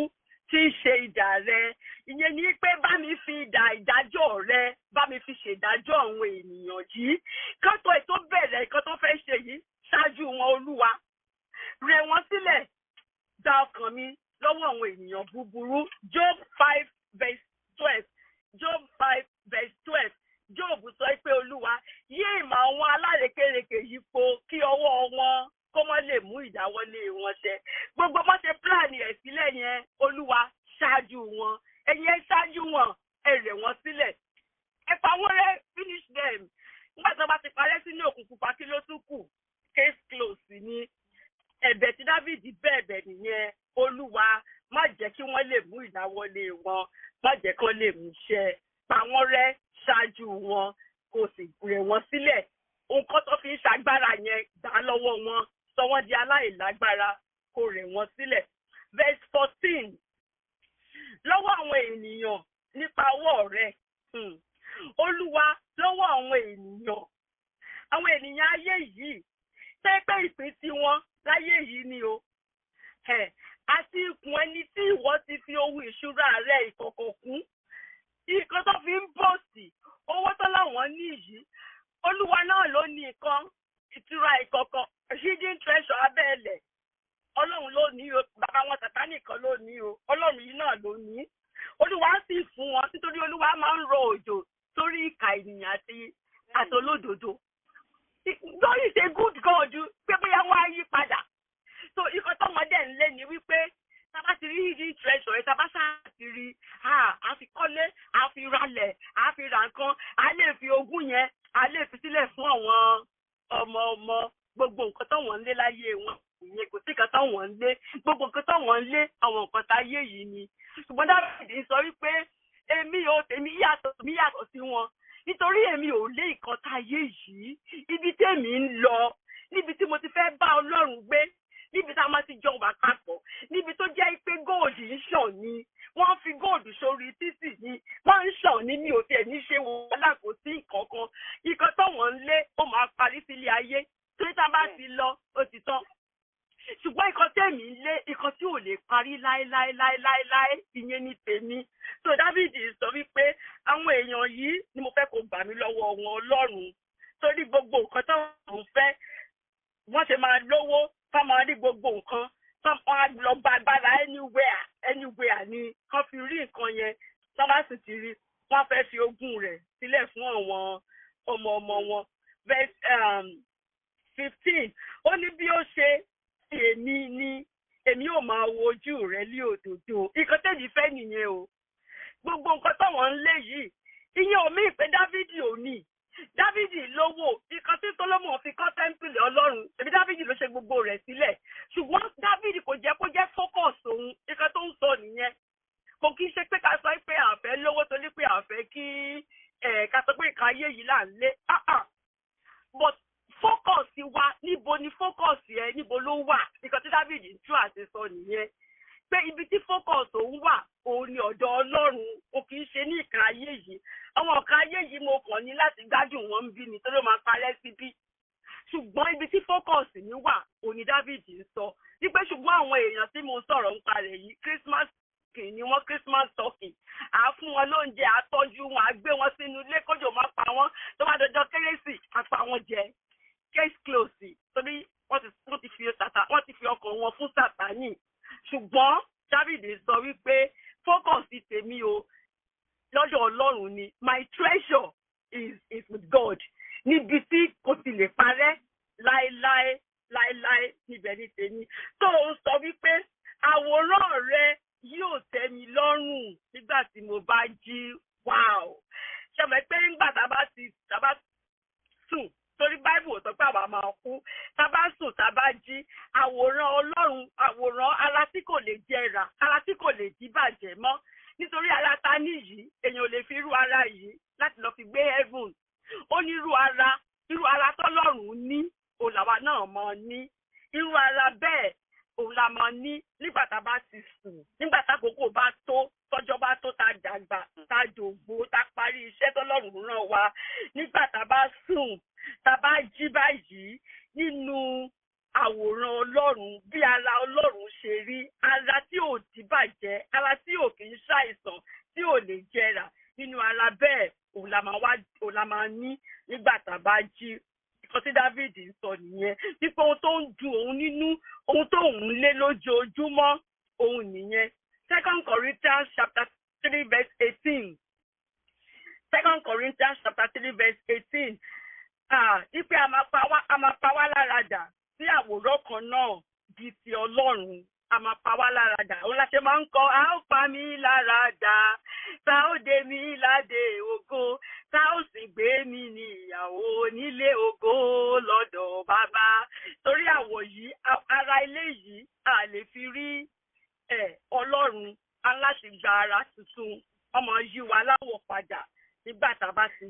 tí ń ṣe idà rẹ. Ìyẹn ni pé bá mi fi idà ìdájọ́ rẹ, bá mi fi ṣèdájọ́ àwọn ènìyàn yìí kátó ètò bẹ̀rẹ̀ nǹkan tó fẹ́ ṣe yìí. Ṣáájú wọn, Olúwa, rẹ̀ wọ́n sílẹ̀, gba ọkàn mi lọ́wọ́ àwọn ènìyàn búburú. Job 5 verse 12, Job 5 verse 12, Job sọ pé, "Olúwa, yí ìmọ̀ àwọn alárekérekè yìí po, kí ọwọ́ wọn kó mọ́ lè mú ìdáwọ́lé wọn ṣẹ." Gbogbo bó ṣe plan ẹ̀ sílẹ̀ yẹn, Olúwa, ṣáájú wọn, ẹ̀yin ẹ ṣáájú wọn, ẹ rẹ̀ wọ́n sílẹ̀, ẹ pa wọ́n rẹ́, finish them. Nígbà tí wọ́n bá ti parẹ́ sínú òkun pupa, kí ló tún kù? Case close ni. Ẹ̀bẹ̀ tí Dávìdì bẹ̀bẹ̀ nìyẹn: Olúwa, má jẹ́ kí wọ́n lè mú ìdáwọ́lé wọn, má jẹ́ kí wọ́n lè mú iṣẹ́, pa wọ́n rẹ́ ṣáájú wọn, kò sì rẹ̀ wọ́n sílẹ̀. Nǹkan tó fi ń ṣagbára yẹn, gbà lọ́wọ́ wọn, sọ wọ́n di aláìlágbára, kó rẹ̀ wọ́n sílẹ̀. Verse 14: Lọ́wọ́ àwọn ènìyàn nípa ọwọ́ rẹ̀, Olúwa, lọ́wọ́ àwọn ènìyàn, àwọn ènìyàn ayé yìí tẹ́ pé ìpín tiwọn láyé yìí ni o, àti ikùn ẹni tí ìwọ ti fi ohun ìṣúra rẹ̀ ìkọ̀kọ̀ kún. Nǹkan tó fi ń bòsì, owó tó láwọn ní yìí, Olúwa náà ló ní nǹkan ìtura ìkọ̀kọ̀, hidden treasure abẹ́ẹ̀lẹ̀. Ọlọ́run ló ní o. Bàbá wọn Sàtánì kan ló ní o. Ọlọ́run yìí náà ló ní. Olúwa sì fún wọn, nítorí Olúwa máa ń rọ òjò sórí ìkà ènìyàn àti àtolódodo. God is a good God, pé bóyá wọ́n á yí padà. So ikọ̀ tọmọdé ń lé ni wípé tá bá ti rí hidden treasure ẹ̀, tá bá ṣáà ti rí, a fi kọ́lé, a fi ralẹ̀, a fi ra nǹkan, a lè fi ogún yẹn, a lè fi sílẹ̀ fún àwọn ọmọ ọmọ. Gbogbo nǹkan táwọn ń lé láyé wọn ìyẹn, kò sí nǹkan táwọn ń lé. Gbogbo nǹkan táwọn ń lé, àwọn nǹkan táyé yìí ni. Ṣùgbọ́n Dáfídì sọ wípé èmi ò, tèmi yàtọ̀, mi yàtọ̀ sí wọn, nítorí èmi ò lé nǹkan táyé yìí. Ibi tèmi ń lọ, níbi tí mo ti fẹ́ bá Ọlọ́run gbé, níbi tá a máa ti jọ wà papọ̀, níbi tó jẹ́ pé gold ń ṣàn ni, wọ́n fi gold sórí títì ni, wọ́n ń ṣàn ní. Mi ò tiẹ̀ ní ṣe wàhálà, kò sí nǹkan kan. Nǹkan táwọn ń lé, ó máa parí sílé ayé, torí tá a bá ti lọ, ó ti tán. Ṣùgbọ́n nǹkan tèmi ń lé, nǹkan tí ò lè parí láéláéláéláé, ìyẹn ni tèmi. So Dávìdì sọ wípé àwọn èèyàn yìí ni mo fẹ́ kó gbà mí lọ́wọ́ wọn, Ọlọ́run, torí gbogbo nǹkan táwọn ń fẹ́, wọ́n ṣe máa lówó, ká máa rí gbogbo nǹkan, ká máa lọ gba agbára anywhere, anywhere ni kán fi rí nǹkan yẹn. Tá bá sì ti rí, wọ́n fẹ́ fi ogún rẹ̀ sílẹ̀ fún àwọn ọmọ ọmọ wọn. Verse 15, ó ní bí ó ṣe ti èmi ni, èmi ò máa wo ojú rẹ lé òdòdó. Nǹkan tẹ̀mí fẹ́ nìyẹn o. Gbogbo nǹkan táwọn ń lé yìí, ìyẹn ò mí pé Dávìdì ò ní. Dávìdì lówó. Nǹkan tí Solomon fi kọ́ tẹ́ḿpìlì Ọlọ́run, èmi Dávìdì ló ṣe gbogbo rẹ̀ sílẹ̀. Ṣùgbọ́n Dávìdì kò jẹ́ kó jẹ́ focus òun. Nǹkan tó ń sọ nìyẹn. Kò kí ń ṣe pé ká sọ pé àfẹ́ lówó torí pé àfẹ́ kí ẹ̀ ká sọ pé nǹkan ayé yìí là ń lé. Ah ah, but focus wa, níbo ni focus yẹn, níbo ló wà? Nǹkan tí Dávìdì ń tú àti sọ nìyẹn, pé ibi tí focus òun wà, òun ni ọ̀dọ̀ Ọlọ́run o, kì í ṣe ní ìkan ayé yìí. Àwọn ọ̀kan ayé yìí, mo kàn ní láti gbádùn wọn ń bí ni, torí ó máa parẹ́ síbí. Ṣùgbọ́n ibi tí focus mi wà, òun ni Dávìdì ń sọ wípé ṣùgbọ́n àwọn èèyàn tí mo ń sọ̀rọ̀ ń parẹ̀ yìí, Christmas turkey ni wọ́n, Christmas turkey. À á fún wọn lóúnjẹ, à á tọ́jú wọn, à á gbé wọn sínú ilé kójò má pa wọ́n. Tó bá dọjọ́ Kérésì, à pa wọ́n jẹ, case close, torí wọ́n ti fi ọkàn wọn fún Sàtánì. Ṣùgbọ́n Dávìdì sọ wípé focus tèmi o, lọ́dọ̀ Ọlọ́run ni. My treasure is with God, níbi tí kò ti lè parẹ́ láéláé láéláé, níbẹ̀ ní tèmi. Tó ń sọ wípé àwòrán rẹ yóò tẹ́ mi lọ́rùn nígbà tí mo bá jí. Wow! Ṣe mọ̀ pé nígbà tá a bá sùn, torí Báìbù ò sọ pé àwa máa kú, tá a bá sùn, tá a bá jí, àwòrán Ọlọ́run, àwòrán ara tí kò lè jẹrà, ara tí kò lè jí bàjẹ́ mọ́, nítorí ara ta níyìí, èèyàn ò lè fi irú ara yìí láti lọ fi gbé heaven. Ó ní irú ara tọ́lọ́run ní, òun làwa náà mọ ní. Irú ara bẹ́ẹ̀, òun la mọ ní nígbà tá a bá ti sùn, nígbà tákòókò bá tó, tọ́jọ́ bá tó, tá a dàgbà, tá a dògbó, tá a parí iṣẹ́ tọ́lọ́run rán wa, nígbà tá a bá sùn, tá a bá jí báyìí, nínú àwòrán Ọlọ́run, bí ara Ọlọ́run ṣe rí, ara tí ò tí bàjẹ́, ara tí ò kì í ṣàìsàn, tí ò lè jẹrà, nínú ara bẹ́ẹ̀, òun la máa wá, òun la máa ní nígbà tá a bá jí. Nǹkan tí David ń sọ nìyẹn, wípé ohun tó ń du òun nínú, ohun tó ń lé lójoojúmọ́, òun nìyẹn. Second Corinthians chapter 3 verse 18. Second Corinthians chapter 3 verse 18. Ah, wípé a máa pa wá lára dà sí àwòrán kan náà di ti Ọlọ́run. A máa pa wá lára dà. Òun la ṣe máa ń kọ, "A ó pa mí lára dà, tá ó dé mi ládé ògo, tá ó sì gbé mi ní ìyàwó nílé ògo lọ́dọ̀ bàbá." Torí àwọ̀ yìí, ara ilé yìí, a lè fi rí Ọlọ́run. A láti gba ara tuntun, ọmọ yí wa láwọ̀ padà nígbà tá a bá ti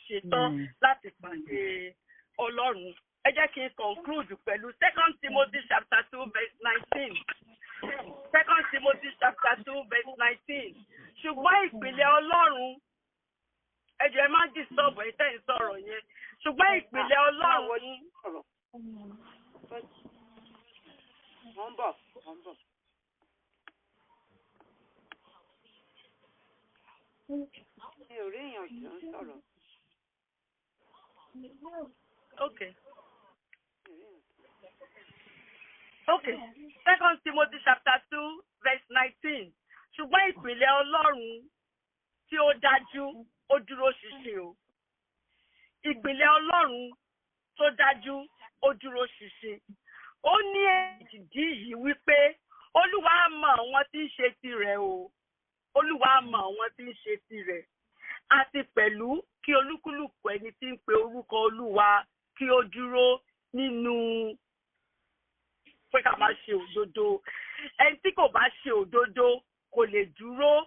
ṣetán láti pàdé Ọlọ́run. Ẹ jẹ́ kí n conclude pẹ̀lú 2 Timothy chapter 2 verse 19. 2 Timothy chapter 2 verse 19. Ṣùgbọ́n ìpìlẹ̀ Ọlọ́run, ẹ jọ̀ọ́, ẹ má disturb ẹ tẹ́ ń sọ̀rọ̀ yẹn. Ṣùgbọ́n ìpìlẹ̀ Ọlọ́run.
Mo ń bọ̀, mo ń bọ̀. Mi ò rí èèyàn tó ń sọ̀rọ̀.
Okay. 2 Timothy chapter 2 verse 19. Ṣùgbọ́n ìpìlẹ̀ Ọlọ́run tí ó dájú, ó dúró ṣinṣin o. Ìpìlẹ̀ Ọlọ́run tó dájú, ó dúró ṣinṣin. Ó ní èdìdí yìí wípé, "Olúwa mọ àwọn tí ń ṣe tirẹ̀ o. Olúwa mọ àwọn tí ń ṣe tirẹ̀. Àti pẹ̀lú kí olúkúlùkù ẹni tí ń pe orúkọ Olúwa kí ó dúró nínú pé ká máa ṣe òdodo." Ẹni tí kò bá ṣe òdodo kò lè dúró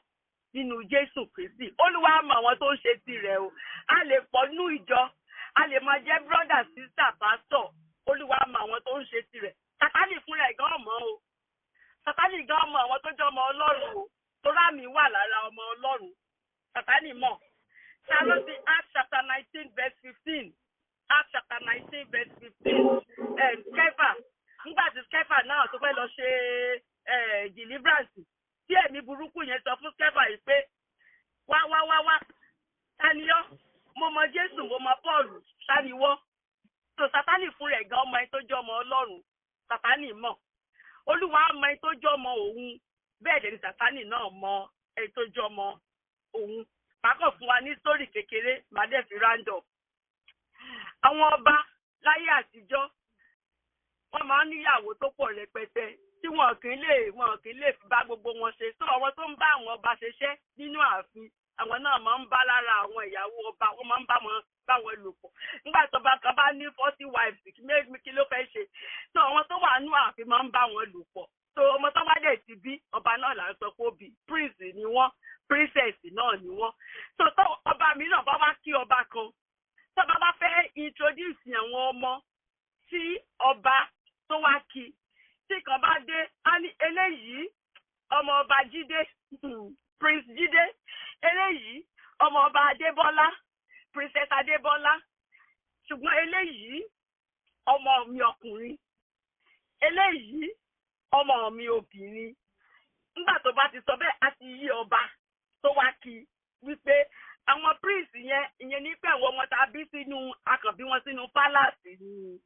nínú Jésù Kristi. Olúwa mọ àwọn tó ń ṣe tirẹ̀ o. A lè pọ̀ nínú ìjọ, a lè máa jẹ́ brother, sister, pastor. Olúwa mọ àwọn tó ń ṣe tirẹ̀. Sátánì fúnra ẹ̀ gan mọ̀ o. Sátánì gan mọ̀ àwọn tó jẹ́ ọmọ Ọlọ́run o. Torí àmì wà lára ọmọ Ọlọ́run. Sátánì mọ̀. Ta ló ti Acts chapter 19 verse 15? Acts chapter 19 verse 15. Kẹfà, nígbà tí Kẹfà náà tó fẹ́ lọ ṣe deliverance, tí ẹ̀mí burúkú yẹn sọ fún Kẹfà yìí pé, "Wá, wá, wá, wá, ta ni ọ́? Mo mọ Jésù, mo mọ Pọ́ọ̀lù, ta ni wọ́?" So Sátánì fún rẹ̀ gan ọmọ ẹni tó jẹ́ ọmọ Ọlọ́run. Sátánì mọ̀. Olúwa mọ ẹni tó jẹ́ ọmọ òun. Bẹ́ẹ̀ dẹ̀ ni Sátánì náà mọ ẹni tó jẹ́ ọmọ òun. Màá kàn fún wa ní sórí kékeré, màá dẹ̀ fi round up. Àwọn ọba láyé àtijọ́, wọ́n máa ń níyàwó tó pọ̀ rẹpẹtẹ tí wọn kì í lè fi bá gbogbo wọn ṣe. So àwọn tó ń bá àwọn ọba ṣiṣẹ́ nínú ààfin, àwọn náà máa ń bá lára àwọn ìyàwó ọba, wọ́n máa ń bá wọn lò pọ̀. Nígbà tó bá kan bá ní 40 wives, kí ló fẹ́ ṣe? So àwọn tó wà nínú ààfin máa ń bá wọn lò pọ̀. So ọmọ tó bá dẹ̀ ti bí, ọba náà là ń sọ pé ó bí. Prince ni wọ́n, princess náà ni wọ́n. So tó ọba mìíràn bá wá kí ọba kan, tó bá bá fẹ́ introduce àwọn ọmọ sí ọba tó wá kí, tí kan bá dé, á ní, "Eléyìí, ọmọ ọba Jídé, Prince Jídé. Eléyìí, ọmọ ọba Adébọ́lá, Princess Adébọ́lá. Ṣùgbọ́n eléyìí, ọmọ mi ọkùnrin. Eléyìí, ọmọ mi obìnrin." Nígbà tó bá ti sọ bẹ́ẹ̀, á ti yí ọba tó wá kí wípé àwọn prince yẹn, ìyẹn ní pé àwọn ọmọ tá a bí sínú akànbí wọn sínú palace ni.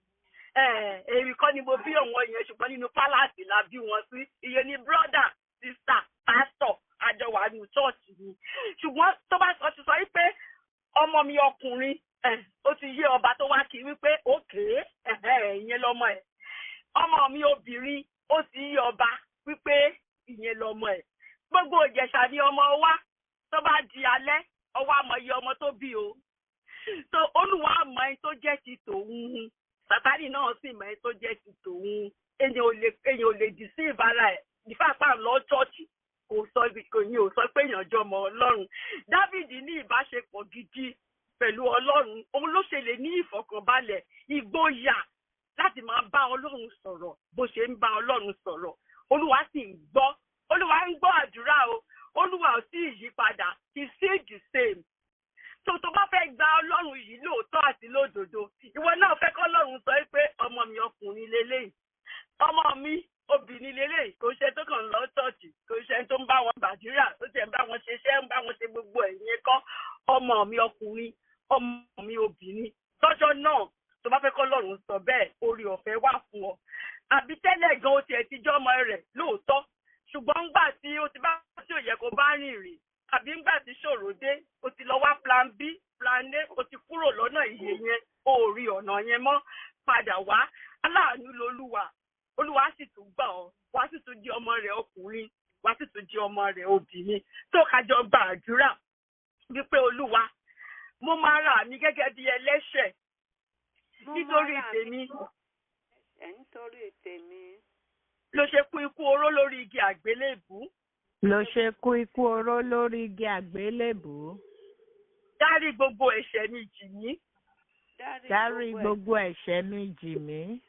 Èmi kọ́ ni mo bí àwọn yẹn, ṣùgbọ́n nínú palace la bí wọn sí. Ìyẹn ní brother, sister, pastor, àjọ wà ní church ni. Ṣùgbọ́n tó bá sọ ti sọ wípé ọmọ mi ọkùnrin, ó ti yé ọba tó wá kí wípé òkè ìyẹn lọmọ ẹ̀. Ọmọ mi obìnrin, ó ti yé ọba wípé ìyẹn lọmọ ẹ̀. Gbogbo Ìjẹ̀ṣà ni ọmọ wa. Tó bá di alẹ́, ọwọ́ àmọ́ iye ọmọ tó bí o. So Olúwa mọ ẹni tó jẹ́ ti tòun, Sátánì náà sì mọ ẹni tó jẹ́ ti tòun. Èèyàn ò lè deceive ara ẹ̀. Ìfapá lọ church kò sọ ibi kò ní ò sọ pé èèyàn jọ ọmọ Ọlọ́run. Dávìdì ní ìbáṣepọ̀ gidi pẹ̀lú Ọlọ́run. Òun ló ṣe lè ní ìfọ̀kànbalẹ̀, ìgboyà láti máa bá Ọlọ́run sọ̀rọ̀ bó ṣe ń bá Ọlọ́run sọ̀rọ̀. Olúwa sì ń gbọ́. Olúwa ń gbọ́ àdúrà o. Olúwa ò sì yí padà. He still the same. Tó tó bá fẹ́ gba Ọlọ́run yìí lóòótọ́ àti lódodo, ìwọ náà fẹ́ kọ́ Ọlọ́run sọ pé ọmọ mi ọkùnrin leléyìí, ọmọ mi obìnrin leléyìí. Kò ṣe tó kàn lọ ṣọ́ọ̀ṣì, kò ṣe tó ń bá wọn gbàdúrà, ó ti ń bá wọn ṣiṣẹ́, ń bá wọn ṣe gbogbo ẹ̀yìn kọ́. Ọmọ mi ọkùnrin, ọmọ mi obìnrin. Tọ́jọ́ náà tó bá fẹ́ kọ́ Ọlọ́run sọ bẹ́ẹ̀, orí ọ̀fẹ́ wà fún ọ. Àbí tẹ́lẹ̀ gan, ó tiẹ̀ ti jọ́ ọmọ rẹ̀ lóòótọ́, ṣùgbọ́n ńgbà tí ó ti bá tí ò yẹ kó bá rìn rìn, àbí ńgbà tí ṣòro dé, ó ti lọ wá plan B, plan A, ó ti kúrò lọ́nà ìyè yẹn, ó rí ọ̀nà yẹn mọ́, padà wá. Aláàánú lolúwa. Olúwa sì tún gbà ọ́, wá sì tún di ọmọ rẹ̀ ọkùnrin, wá sì tún di ọmọ rẹ̀ obìnrin. Tó kájọ gba àdúrà wípé, "Olúwa, mo máa ra mi gẹ́gẹ́ bí ẹlẹ́ṣẹ̀ nítorí tèmi."
Ẹ̀ṣẹ̀ nítorí tèmi.
Ló ṣe kú ikú oró lórí igi àgbélébùú.
Ló ṣe kú ikú oró lórí igi àgbélébùú.
Dárí gbogbo ẹ̀ṣẹ̀ mi jì mí.
Dárí gbogbo ẹ̀ṣẹ̀ mi jì mí.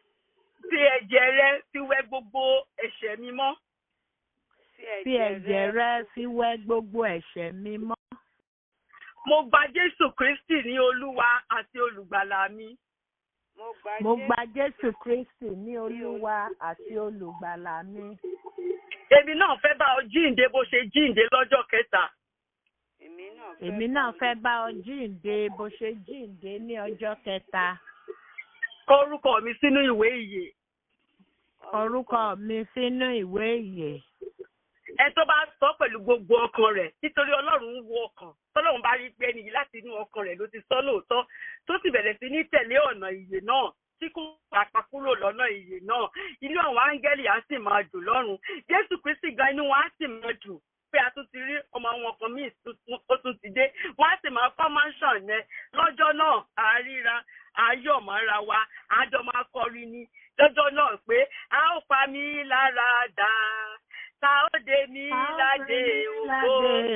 Fi ẹ̀jẹ̀ rẹ fi wẹ gbogbo ẹ̀ṣẹ̀ mi mọ́.
Fi ẹ̀jẹ̀ rẹ fi wẹ gbogbo ẹ̀ṣẹ̀ mi mọ́.
Mo gba Jésù Kristi ní Olúwa àti Olùgbàlà mi.
Mo gba Jésù Kristi ní Olúwa àti Olùgbàlà mi.
Èmi náà fẹ́ bá ọ jíǹde bó ṣe jíǹde lọ́jọ́ kẹta.
Èmi náà fẹ́ bá ọ jíǹde bó ṣe jíǹde ní ọjọ́ kẹta.
Kọ orúkọ mi sínú ìwé ìyè.
Orúkọ mi sínú ìwé ìyè.
Ẹ tó bá sọ pẹ̀lú gbogbo ọkàn rẹ̀, nítorí Ọlọ́run ń wo ọkàn. Tọ́lọ́run bá rí pé ẹni yìí láti inú ọkàn rẹ̀ ló ti sọ lóòótọ́, tó sì bẹ̀rẹ̀ sí ní tẹ̀lé ọ̀nà ìyè náà, tí kò pàpà kúrò lọ́nà ìyè náà. Inú àwọn áńgẹ́lì á sì máa dùn lọ́run. Jésù Kristi gan inú wọn á sì máa dùn pé a tún ti rí ọmọ wọn kan míì ó tún ti dé. Wọ́n á sì máa kọ́ mansion yẹn lọ́jọ́ náà. Àríra ayọ̀ mọ́ra wa, àjọ máa kọrin ni lọ́jọ́ náà pé a ó pa mí lára dà, ta ó dé mi ládé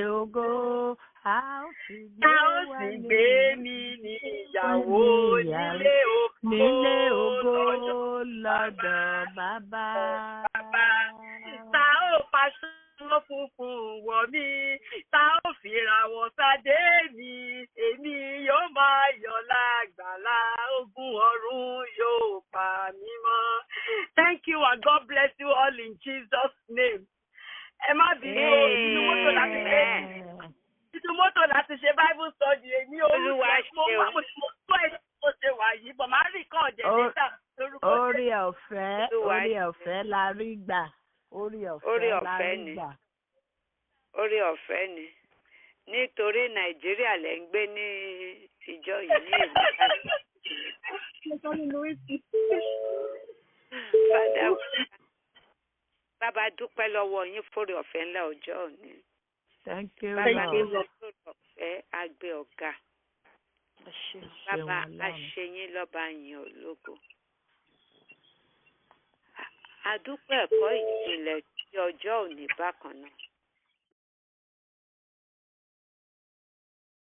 ògo,
a ó sì
ta ó sì gbé mi níyàwó nílé ògo,
nílé ògo lọ́dọ̀ bàbá.
Ta ó paṣọ funfun wọ̀ mí, ta ó fìrà wọ̀ sáde mi, èmi yóò máa yọ̀ lágbàlá, ogun ọ̀run yóò pa mí mọ́. Thank you and God bless you all in Jesus' name. Ẹ má bínú o, inú mọ́tò láti ṣe inú mọ́tò láti ṣe Bible study èmi
Olúwa
mo
ṣeun.
wá mo tó ẹ̀ mo ṣe wà yìí, bọ̀ máa rí kọ́ ọ̀jẹ̀ níta lórúkọ
Orí ọ̀fẹ́,
Olúwa
orí
ṣeun.
ọ̀fẹ́ la rí gbà. Orí
Orí
ọ̀fẹ́ la
ọ̀fẹ́
rí
ni.
gbà.
Orí ọ̀fẹ́ ni. Nítorí Nàìjíríà lẹ̀ ń gbé ní ìjọ yìí ní ìlú báyìí. Fada, bàbá dúpẹ́ lọ́wọ́ yín fórí ọ̀fẹ́ ńlá ọjọ́ òní.
Thank you,
Bàbá
Lord.
dúpẹ́ lórí ọ̀fẹ́ àgbẹ̀ ọ̀gá.
Ṣeun
Bàbá
Ọlọ́run.
aṣeyín lọ́ba yìn ológo. A dúpẹ́ ẹ̀kọ́ ìjìnlẹ̀ tí ọjọ́ òní bákan náà.